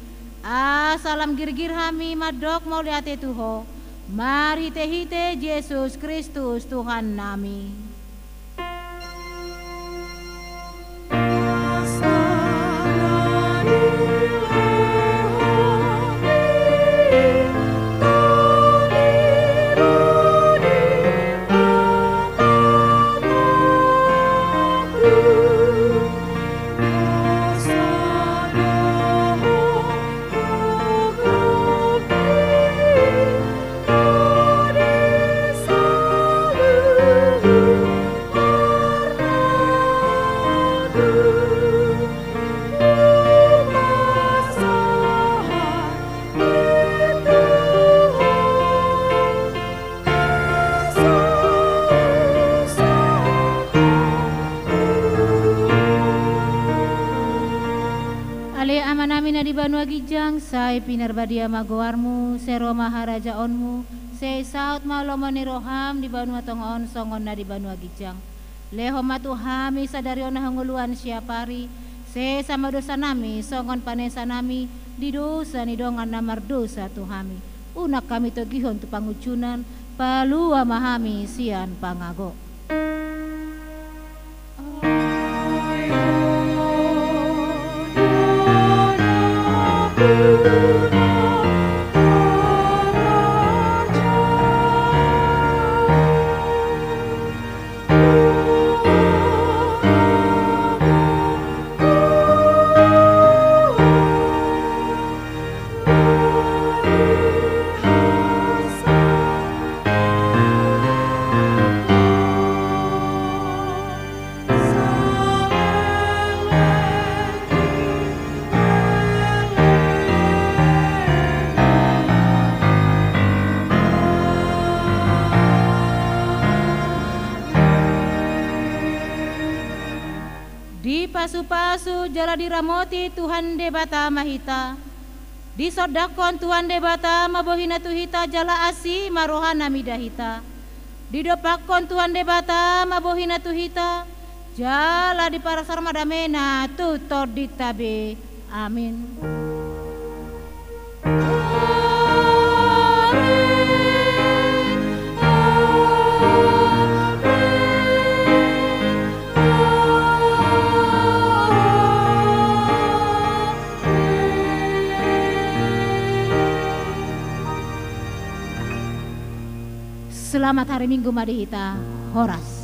asa lam girgir hami mandok mauliate tu Ho, marhitehite Jesus Kristus Tuhannami. Ale Amanami na di banua ginjang, sai pinarbadia ma goarmu, sai ro ma harajaonmu, sai saut ma lomo ni roham di banua tonga on songon na di banua ginjang. Lehon ma tu hami sadari on na hangoluan siapari, sesa ma dosanami songon panesanami di dosa ni dongan na mardosa tu hami. Unang hami togihon tu pangunjunan, palua ma hami sian pangago. Dipasupasu jala diramoti Tuhan Debata ma hita. Disondangkon Tuhan Debata ma bohina tu hita jala asi ma rohana mida hita. Didompakkon Tuhan Debata ma bohina tu hita, jala diparsaor ma damena tu tondinta be. Amin. Selamat hari Minggu ma di hita. Horas.